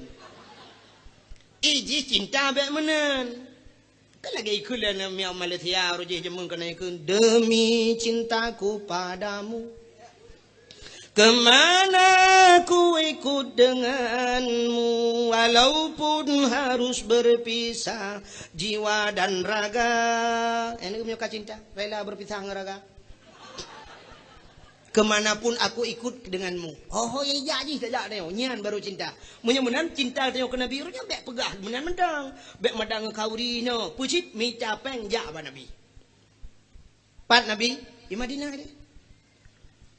Ih, jih cinta bèk meunan. Kan lagèe ikheun lé aneuk miet Malaysia, uroe jih jameun keunan ikheun, "Demi cintaku padamu, kemana ku ikut denganmu, walaupun harus berpisah jiwa dan raga." Aneuk miet ka cinta, rela berpisah ngon raga. "Kemanapun aku ikut denganmu." Ho, ho, ya, jak jih, tajak tanyoe. Nyan baru cinta. Meunyoe meunan cinta tanyoe keu Nabi, uroe nyoe bèk peugah meunan mantong. Bèk madang ngon khauri nyoe. Peue cit mita pèng jak bak Nabi. Pat Nabi? Di Madinah deh.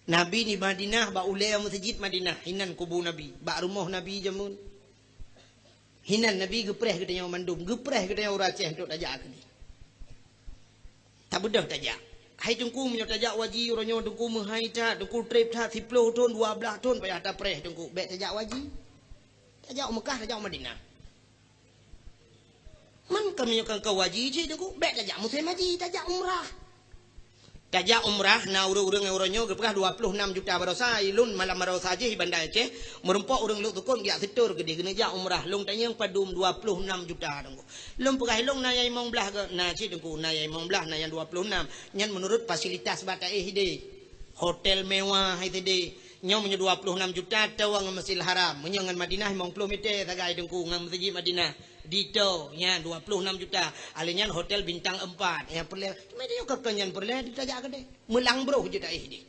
Nabi di Madinah, bak ulèe meuseujid Madinah. Inan kubu Nabi. Bak rumoh Nabi jameun. Hinan Nabi geupreh geutanyoe mandum, geupreh geutanyoe ureueng Aceh untuk tajak keudeh. Tabeudôh tajak. Hai Teungku, meunyoe tajak u haji, uroe nyoe Teungku meuhai that, Teungku trép that, siplôh thon, dua blaih thon payah tapreh Teungku. Bèk tajak u haji. Tajak u Meukah, tajak u Madinah. Man ka meunyoe ka u haji cit Teungku, bèk tajak musém haji, tajak umrah. Tajak umrah, na ureueng-ureueng nyang uroe nyoe geupeugah dua ploh nam juta baroesa, ilôn malam baroesa jih i Banda Aceh, meurumpok ureueng Lhoksukon geujak seutôt keudeh keuneuk jak umrah, lôn tanyong padum dua ploh nam juta Teungku. Lôn peugah ilôn na nyang limong blaih keu, na cit Teungku, na nyang limong blaih, na nyang dua ploh nam. Nyan meunurot fasilitas bak taéh idéh. Hotel mewah hai sidéh. Nyoe meunyoe dua ploh nam juta toe ngon Masjidil Haram. Meunyoe ngon Madinah limong ploh mètè sagai Teungku ngon Meuseujid Madinah. Ditoe nyan dua ploh nam juta. Alèh nyan hotel bintang empat. Nyang peureulèe, cuma nyoe keu nyan peureulèe tajak keudeh. Meulang broh jeuet taéh deh.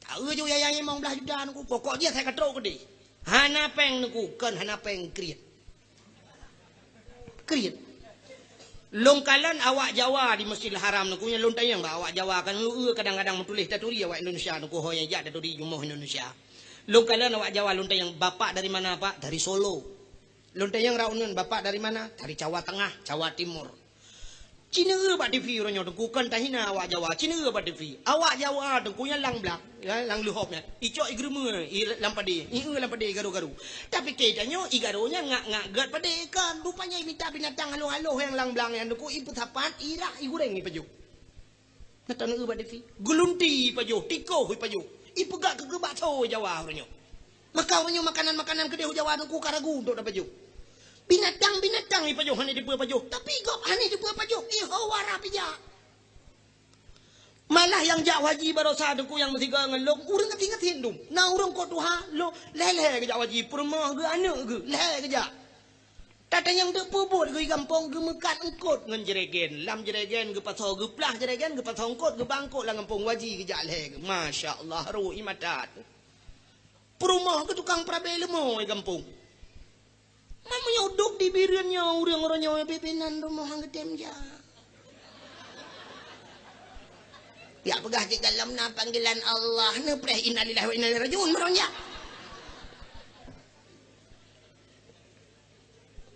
Taeu ju yaya limong blaih juta Teungku. Pokok jih asai ka trok keudeh. Hana pèng Teungku, kon hana pèng kriet. Kriet. Lôn kalon awak Jawa di Masjidil Haram Teungku, nyang lôn tanyong bak awak Jawa kan, eu, kadang-kadang meutuléh taturi awak Indonesia Teungku, ho nyang jak taturi jumoh Indonesia. Lôn kalon awak Jawa, lôn tanyong, "Bapak dari mana, Pak?" "Dari Solo." Lôn tanyong raunun, "Bapak dari mana?" "Dari Jawa Tengah, Jawa Timur." Ci neueu bak T V uroe nyoe Teungku, kon tahina awak Jawa, ci neueu bak T V. Awak Jawa Teungku nyang lam blang, ya, lam leuhop nyan. Icok igeurumeue, i lam padé, ieu lam padé garu-garu. Tapi keu tanyoe, igaru nyan ngak-ngak gèt padé ikan. Rupanya imita binatang haloh-haloh nyang lam blang nyan Teungku, ipeusapat, irah, igureng, ipajoh. Na taneueu bak T V. Geulunti ipajoh, tikôh ipajoh. Ipeugah keu, keu bakso Jawa uroe nyoe. Maka uroe nyoe makanan-makanan keudeh u Jawa Teungku ka ragu untuk tapajoh. Binatang-binatang ipajoh hana dipeue pajoh, tapi gob hana dipeue pajoh, iho wara pijak. Malah nyang jak haji baroesa Teungku nyang meusigoe ngon lôn, ureueng geutinggai hindum. Na ureueng kot tuha, lôn lhèe-lhèe geujak haji, peurumoh geuh, aneuk geuh, lhèe geujak. Tatanyong teuk peubuet geuh i gampông geumeukat eungkot ngon jregen. Lam jregen geupasoe, geuplah jregen, geupasoe eungkot, geuba eungkot lam gampông, haji geujak lhèe geuh. Masya Allah, rhot ie mata teuh. Peurumoh geuh tukang peurabé leumo i gampông. Man meunyoe udôk di Bireuen nyoe, ureueng uroe nyoe bèk-bèk nan rumoh han geutem jak. Jak peugah cit galom na panggilan Allah, neupreh innalillahi wa inna ilaihi raji'un, meurong jak.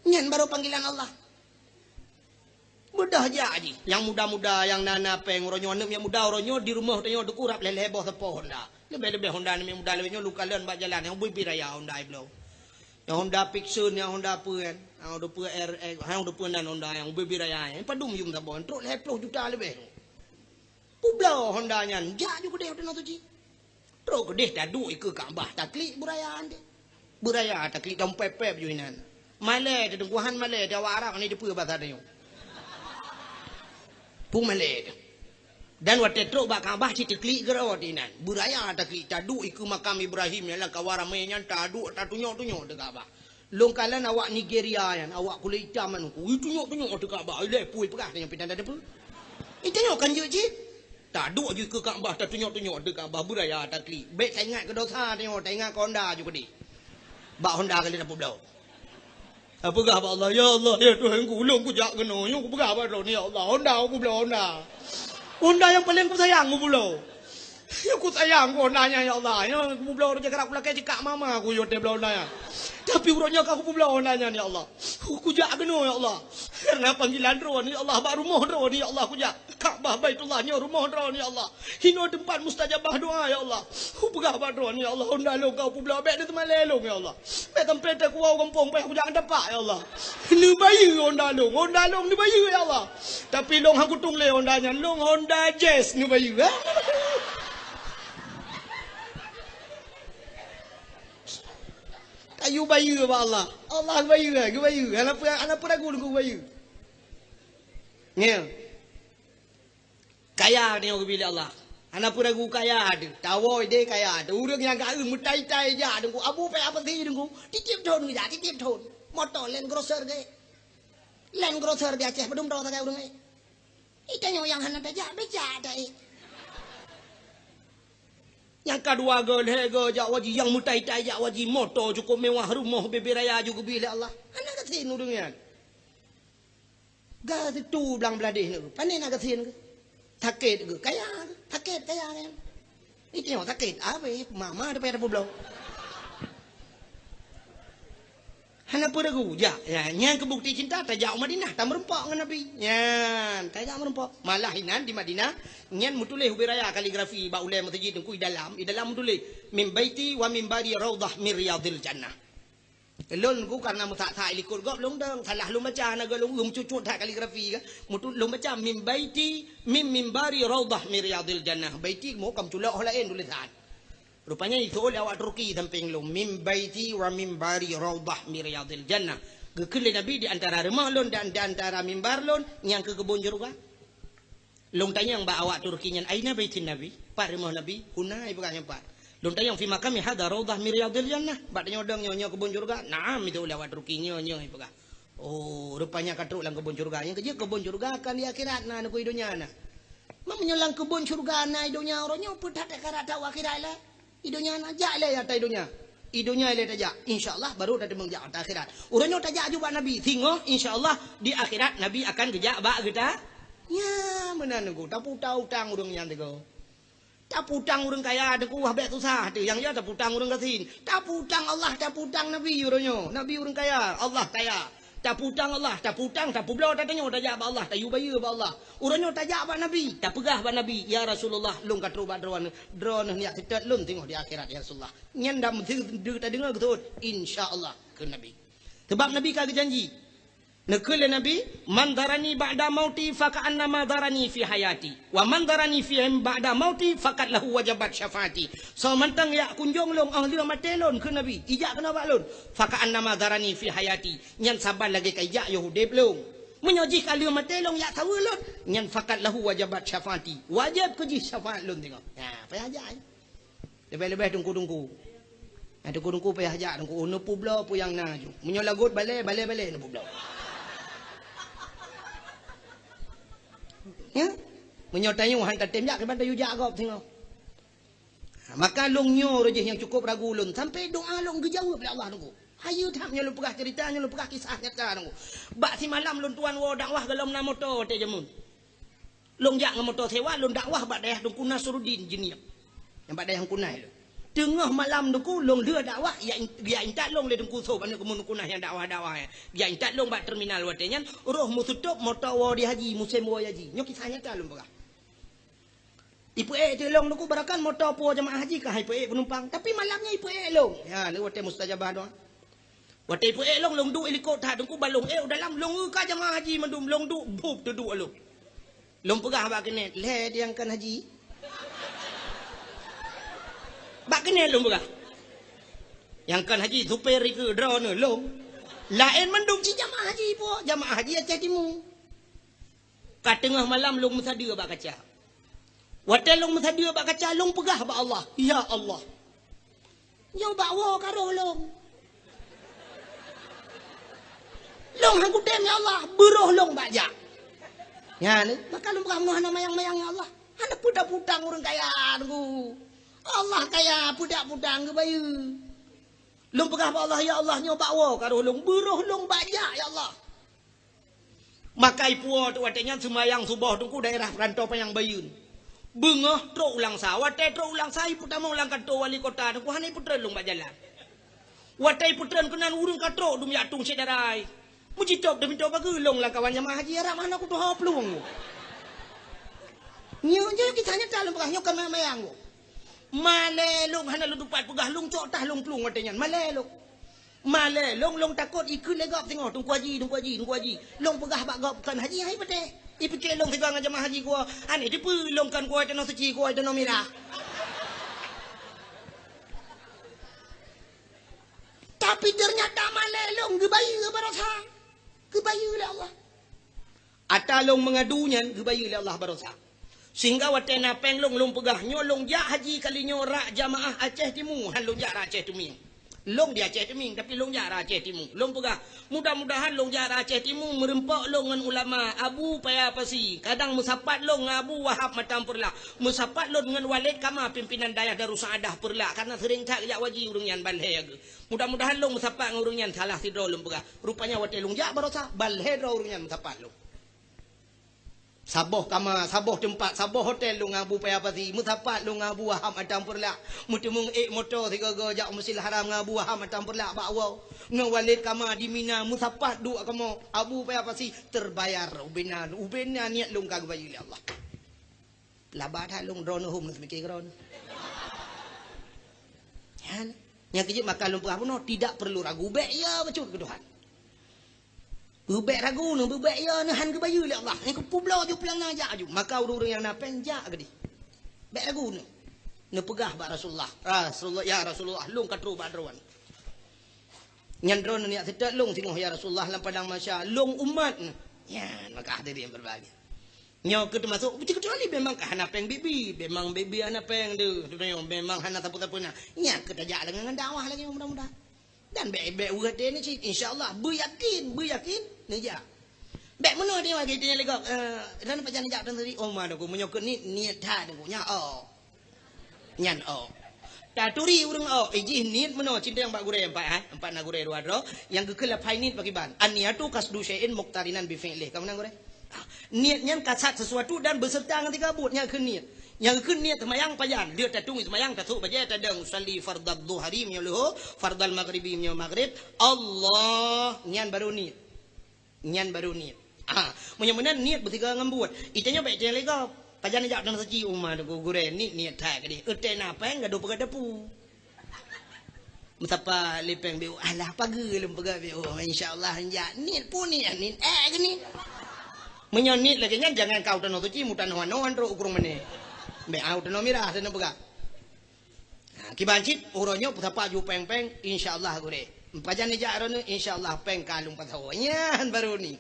Nyan baru panggilan Allah. Beudôh jak jih. Nyang muda-muda, nyang na-na pèng uroe nyoe, aneuk nyang muda uroe nyoe di rumoh tanyoe teukurab lhèe-lhèe boh sapo Honda. Leubeh-leubeh Honda aneuk nyang muda lagèe nyoe lôn kalon bak jalan, nyang ubé-bé raya Honda ibloe. Nyang Honda Vixion, nyang Honda peue kan? Nyang Honda peue R X, nyang Honda peue nan Honda nyang ubé-bé raya. Nyang padum yum saboh, trok lhèe ploh juta leubeh. Peubloe Honda nyan, jak ju keudeh u Tanoh Suci. Trok keudeh taduek ikeue Ka'bah, taklik beuraya deh. Beuraya taklik, tampép-pép ju inan. Malèe teuh Teungku, han malèe teuh awak Arab, hana teupeue basa tanyoe. Peue malèe teuh. Dan watèe trok bak Ka'bah cit teuklik keudroe inan. Beuraya taklik, taduek ikeue makam Ibrahim nyang lam kawan ramè nyan, taduek tatunyok-tunyok di Ka'bah. Lôn kalon awak Nigeria nyan, awak kulét itam nyan, ui, tunyok-tunyok ateueh Ka'bah, ilèe peue peugah tanyoe pih tan tateupeue. Ih, tanyoe kan jeuet cit. Taduek ju ikeue Ka'bah, tatunyok-tunyok ateueh Ka'bah, beuraya taklik. Bèk taingat keu dosa tanyoe, taingat keu Honda ju keudeh. Bak Honda kali tapeubloe. Tapeugah bak Allah, "Ya Allah, ya Tuhanku, ulôn kujak keunoe, nyoe kupeugah bak Droeneuh, ya Allah, Honda kupeubloe Honda. Honda nyang paleng kusayang kupeubloe." Nyoe kusayang keu Honda nyan, ya Allah. Nyoe kupeubloe rot jak rab kulakèe cekak mama ku yue teuh bloe Honda nyan. Tapi uroe nyoe ka kupeubloe Honda nyan, ya Allah. Kujak keunoe, ya Allah. Karena panggilan Droeneuh, ya Allah, bak rumoh Droeneuh, ya Allah, kujak. Ka'bah Baitullah nyoe rumoh droeneuh, ya Allah. Hinoe teumpat mustajabah doa, ya Allah. Kupeugah bak droeneuh, ya Allah, honda lôn ka kupeubloe, bèk neuteumalèe lôn, ya Allah. Bèk sampai takuwoe u gampông payah kujak ngon tapak, ya Allah. Neubayeue honda lôn, honda lôn neubayeue, ya Allah. Tapi lôn han kutueng lé honda nyan, lôn honda Jazz neubayeue. Kayue bayeue bak Allah. Allah geubayeue, geubayeue. Hana peu-, hana peue ragu lôn geubayeue. Nyoe. Kaya tanyoe geubri lé Allah. Hana peue ragu kaya teuh. Tawoe idéh kaya teuh. Ureueng nyang ka meutai-tai jak Teungku. Abu pèng apasi Teungku. Tiep-tiep thon geujak, tiep-tiep thon. Moto Land Cruiser gét. Land Cruiser di Aceh padum droe sagai ureueng gét. Di tanyoe nyang hana tajak, bèk jak dah, eh. Nyang ka dua gét, lhèe gét jak haji, nyang meutai-tai jak haji, moto cukup mewah, rumoh bubé raya ju geubri lé Allah. Hana gasien ureueng nyan. Gasien tu blang bladeh nyoe. Pane na gasien geuh. Sakét geuh, kaya geuh. Sakét, kaya kan. Itu nyoe sakét. Abéh, mama tu payah tapeubloe. Hana peue ragu, jak. Ya, nyan keu bukti cinta, tajak u Madinah, tameurumpok ngon Nabi. Nyan, tajak meurumpok. Malah inan di Madinah, nyan meutuléh ubé raya kaligrafi bak ulèe meuseujid Teungku, i dalam, i dalam meutuléh, "Min baiti wa mimbari raudhah min riyadhil jannah." Lôn Teungku karena meusak-sak likot gob lôn dong, salah lôn baca, hana gét lôn, meucucut that kaligrafi ka. Meutu-, lôn baca, "Min baiti, min mimbari raudhah min riyadhil jannah." Baiti mo ka meuculok ho laén tulésan. Rupanya iseuôt lé awak Turki sampéng lôn, "Min baiti wa mimbari raudhah min riyadhil jannah." Geukheun lé Nabi, "Di antara rumoh lôn dan di antara mimbar lôn, nyan keuh keubon syeuruga." Lôn tanyong bak awak Turki nyan, "Aina baitin Nabi?" Pat rumoh Nabi? "Huna," ipeugah, "nyan pat." Lôn tanyong, "Fi maqami hadha raudhah min riyadhil jannah?" Bak tanyoe dong nyoe, "Nyoe keubon syeuruga?" "Na'am," itu lé awak Turki, "Nyoe, nyoe," ipeugah. Oh, rupanya ka trok lam keubon syeuruga. Nyang keujeuet keubon syeuruga kan di akhirat na, hana keu i donya na. Meunyoe lam keubon syeuruga na i donya, uroe nyoe peue that takarat that u akhirat lé? I donya na, jak lé ata i donya. I donya lé tajak, insya Allah baru tateumeung jak ata akhirat. Uroe nyoe tajak aju bak Nabi, singoh insya Allah di akhirat Nabi akan geujak bak geuta. Nya, meunan Teungku, tapeutang-utang ureueng nyan Teungku. Tapeutang ureueng kaya Teungku, wah bèk susah teuh. Nyang ya tapeutang ureueng gasien. Tapeutang Allah, tapeutang Nabi uroe nyoe. Nabi ureueng kaya, Allah kaya. Tapeutang Allah, tapeutang, tapeubloe, tatanyoe tajak bak Allah, tayue bayeue bak Allah. Uroe nyoe tajak bak Nabi, tapeugah bak Nabi, "Ya Rasulullah, lôn ka trok bak droeneuh, droeneuh neujak seutôt lôn singoh di akhirat, ya Rasulullah." Nyan dam deu-, deu-, tadeungoe geuseuôt, "Insya Allah," kheun Nabi. Sabab Nabi ka geujanji. Neukheun lé Nabi, "Man zarani ba'da mauti faka'annama zarani fi hayati, wa man zarani fi ba'da mauti faqad lahu wajabat syafaati." Soe mantong jak kunjong lôn óh lheueh maté lôn, kheun Nabi, ijak keunoe bak lôn, "faka'annama zarani fi hayati," nyan saban lagèe ka ijak yoh udép lôn. Meunyoe jih ka lheueh maté lôn jak saweue lôn, nyan "faqad lahu wajabat syafaati," wajéb keu jih syafaat lôn singoh. Nah, payah jak, eh. Leubeh-leubeh teungku-teungku. Nah, teungku-teungku payah jak teungku, oh, neupeubloe peue nyang na ju. Meunyoe lagot balèe, balèe-balèe neupeubloe. Ya? Meunyoe tanyoe han tatém jak, kiban tayue jak gob singoh. Ha, maka lôn nyoe roh jih nyang cukup ragu lôn, sampai doa lôn geujaweueb lé Allah teungku. Hayeue that nyoe lôn peugah cerita, nyoe lôn peugah kisah nyata teungku. Bak simalam lôn tuan woe dakwah golom na moto watèe jameun. Lôn jak ngon moto sewa, lôn dakwah bak dayah Teungku Nasruddin Jeunieb. Nyang bak dayah Teungku Naih lôn. Teungoh malam teungku, lôn lheueh dakwah, ya in-, ya intat lôn lé Teungku Sob, aneuk keumun Teungku Naih nyang dakwah-dakwah nyan. Ya intat lôn bak terminal watèe nyan, roh meuseutôt moto woe di haji, musém woe haji. Nyoe kisah nyata lôn peugah. Ipeuék teulông teungku, barangkan moto po jamaah haji ka hai peuék peunumpang, tapi malam nyan ipeuék lông. Ya, lé watèe mustajabah doa. Watèe ipeuék lông, lông duek ilikot that teungku, ban lông ék u dalam, lông eu ka jamaah haji mandum, lông duek bup teuduek lông. Lông peugah bak keuneuk, "Lhèe di nyang kon haji." Bak keuneuk lông peugah. Nyang kon haji supir ikeue droeneuh lông. Laén mandum cit jamaah haji po, jamaah haji Aceh Timu. Ka teungoh malam lông meusadeue bak kaca. Watèe lông meusadeue bak kaca, lông peugah bak Allah, "Ya Allah, nyoe bak woe ka roh lông. Lông han kutem, ya Allah, beuroh lông bak jak." Nyan, maka lông peugah, "Meunoe hana mayang-mayang, ya Allah. Hana peue taputang ureueng kaya teungku. Allah kaya, peue taputang geubayeue." Lông peugah bak Allah, "Ya Allah, nyoe bak woe ka roh lông, beuroh lông bak jak, ya Allah." Maka ipuwoe teuk watèe nyan seumayang suboh teungku daerah Peurantô Panyang Bayeuen. Beungoh trok u Langsa. Watèe trok u Langsa, ipeutamong lam kantô wali kota teungku, hana ipeutreun lông bak jalan. Watèe ipeutreun keunan, ureueng ka trok dum jak tueng syedara. Meujitôb teumintoe bageue lông lam kawan jamaah haji, harab hana kutuho plueng. Nyoe jeuet kisah nyata lôn peugah, nyoe ka mayang-mayang. Malèe lôn hana lôn tupat peugah, lôn cok tah lôn plueng watèe nyan. Malèe lôn. Malèe lôn, lôn takot ikheun lé gob singoh, "Teungku Haji, Teungku Haji, Teungku Haji." Lôn peugah bak gob, "Kon haji hai patéh." Ipike lôn sigoe ngon jamaah haji geuh, "Aneh dipeue lôn kon geuh tanoh suci, geuh tanoh mirah." Tapi ternyata malèe lôn geubayeue baroesa. Geubayeue lé Allah. Ata lôn meungadu nyan geubayeue lé Allah baroesa. Sehingga watèe na pèng lôn, lôn peugah, "Nyoe lôn jak haji kali nyoe rak jamaah Aceh Timu, han lôn jak rak Aceh Teumieng." Lôn di Aceh Teumieng, tapi lôn jak rak Aceh Timu. Lôn peugah, "Mudah-mudahan lôn jak rak Aceh Timu meureumpok lôn ngon ulama Abu Paya Pasi. Kadang meusapat lôn ngon Abu Wahab Matang Peureulak. Meusapat lôn ngon Waled Kama, pimpinan dayah Darussaaddah Peureulak, karena sering that jak haji ureueng nyan ban lhèe geuh. Mudah-mudahan lôn meusapat ngon ureueng nyan salah sidroe," lôn peugah. Rupanya watèe lôn jak baroesa, ban lhèe droe ureueng nyan meusapat lôn. Saboh kama, saboh teumpat, saboh hotel lôn ngon Abu Paya Pasi, meusapat lôn ngon Abu Wahab Matang Peureulak. Meuteumeung ék moto sigoe-goe jak u Masjidil Haram ngon Abu Wahab Matang Peureulak bak woe. Ngon Waled Kama di Mina, meusapat duek kamoe. Abu Paya Pasi terbayar ubena, ubena niet lôn ka geubayeue lé Allah. Laba that lôn droeneuh hom neuseumiké keudroe. Nyan, nyang keujeuet maka lôn peugah bunoe, tidak perlu ragu, bèk ya bacut keu Tuhan. Beubèk ragu neuh, beubèk ya neuh, han geubayeue lé Allah. Nyang keupeubloe ju piang na jak aju. Maka ureueng-ureueng nyang na pèng jak keudéh. Bèk ragu neuh. Neupeugah bak Rasulullah, "Rasulullah, ya Rasulullah, lôn ka trôh bak droeneuh." Nyan droeneuh neujak seutôt lôn singoh, ya Rasulullah, lam padang mahsyar, lôn umat neuh. Nyan, maka hadirin berbahagia. Nyoe keuh teumasok, kecuali memang ka hana pèng bibi, memang bibi hana pèng deuh, memang hana sapeue-sapeue na. Nyan keuh tajak lagèe ngon dakwah lagèe nyoe mudah-mudahan. Dan bèk, bèk weueh até ni cit, insya Allah, beuyakin, beuyakin, neujak. Bèk meunoe di wah, geutanyoe lé gob, eh, dan pajan neujak dan tadi, oh, ma, meunyoe keuh niet, niet that, nyan, oh. Nyan, oh. Taturi ureueng, oh, ijih niet meunoe, cindang bak gurèe empat, ha? Empat na gurèe dua droe, nyang geukheun laphai niet pakriban. An-niyatu qasdu syai'in muqtarinan bi fi'lih. Ka meunan gurèe? Ah, niet nyan kasat sesuatu dan beserta ngon siga buet, nyan kheun niet. Nyang kheun niet seumayang pajan, lheueh tatueng seumayang, tasôk bajèe, tadong, usalli fardadz dhuhri meunyoe leuhô, fardal maghribi meunyoe maghrib, Allah, nyan baru niet. Nyan baru niet. Ah, meunyoe meunan niet beusigoe ngon buet. Itanyoe bèk itanyoe lé gob. Pajan neujak dan suci umat gurèe niet, niet that keudéh. Eutée na pèng gadoh peugah teupeu. Meusapat lé pèng B O, alah pageue lôn peugah B O, insya Allah jak. Niet pun niet, niet, eh, geunie. Meunyoe niet lagèe nyan, jangan kau tanoh suci, meutanoh anoe trok u krueng mané. Bèk au tanoh mirah, tanoh peugah. Ha, kiban cit, uroe nyoe peusapat ju pèng-pèng, insya Allah gurèe. Pajan neujak uroe nyoe, insya Allah pèng ka lôn pasoe. Nyan baru niet.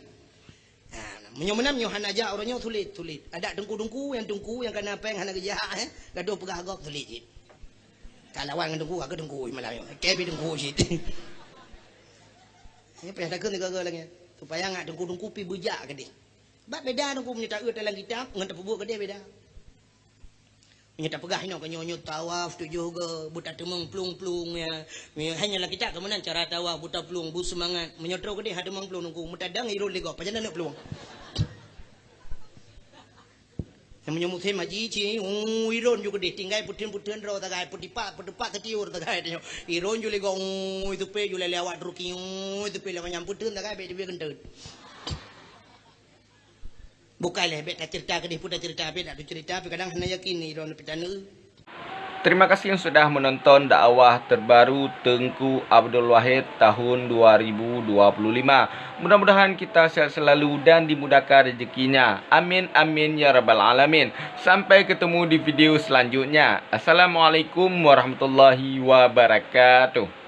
Ha, meunyoe meunan, meunyoe hana jak uroe nyoe, sulet, sulet. Adak teungku-teungku, nyang teungku, nyang kana pèng hana geujak, eh. Gadoh peugah gob, sulet cit. Ka lawan ngon teungku, ka teungku malam nyoe. Kèe pih teungku cit. Nyoe payah takheun sigoe-goe lagèe nyan. Supaya ngat teungku-teungku pih beujak keudéh. Bak beda teungku meunyoe taeu dalam kitab, ngon tapeubuet keudéh beda. Meunyoe tapeugah inoe keu nyoe, nyoe tawaf tujoh goe, beutateumeung plueng-plueng, ya. Meunyoe hana lam kitab keu meunan cara tawaf, beutaplueng, beuseumangat. Meunyoe trok keudéh, han teumeung plueng teungku, meutadang irôn lé gob, pajan neuk plueng. Meunyoe musém haji, ci, uu, irôn ju keudéh, tinggai peutheun-peutheun droe sagai, peutipak, peutipak teutiur sagai tanyoe. Irôn ju lé gob, uu, iteupe ju lé awak Turki, uu, iteupe lé manyang peutheun sagai, bèk teubiet keunteut. Bukai lé, bèk taceurita keudéh, peue taceurita, bèk dak taceurita, tapi kadang hana yakin ni droeneuh pih taneuk. Terima kasih yang sudah menonton dakwah terbaru Teungku Abdul Wahid tahun dua ribu dua puluh lima. Mudah-mudahan kita sehat selalu dan dimudahkan rezekinya. Amin, amin, ya rabbal alamin. Sampai ketemu di video selanjutnya. Assalamualaikum warahmatullahi wabarakatuh.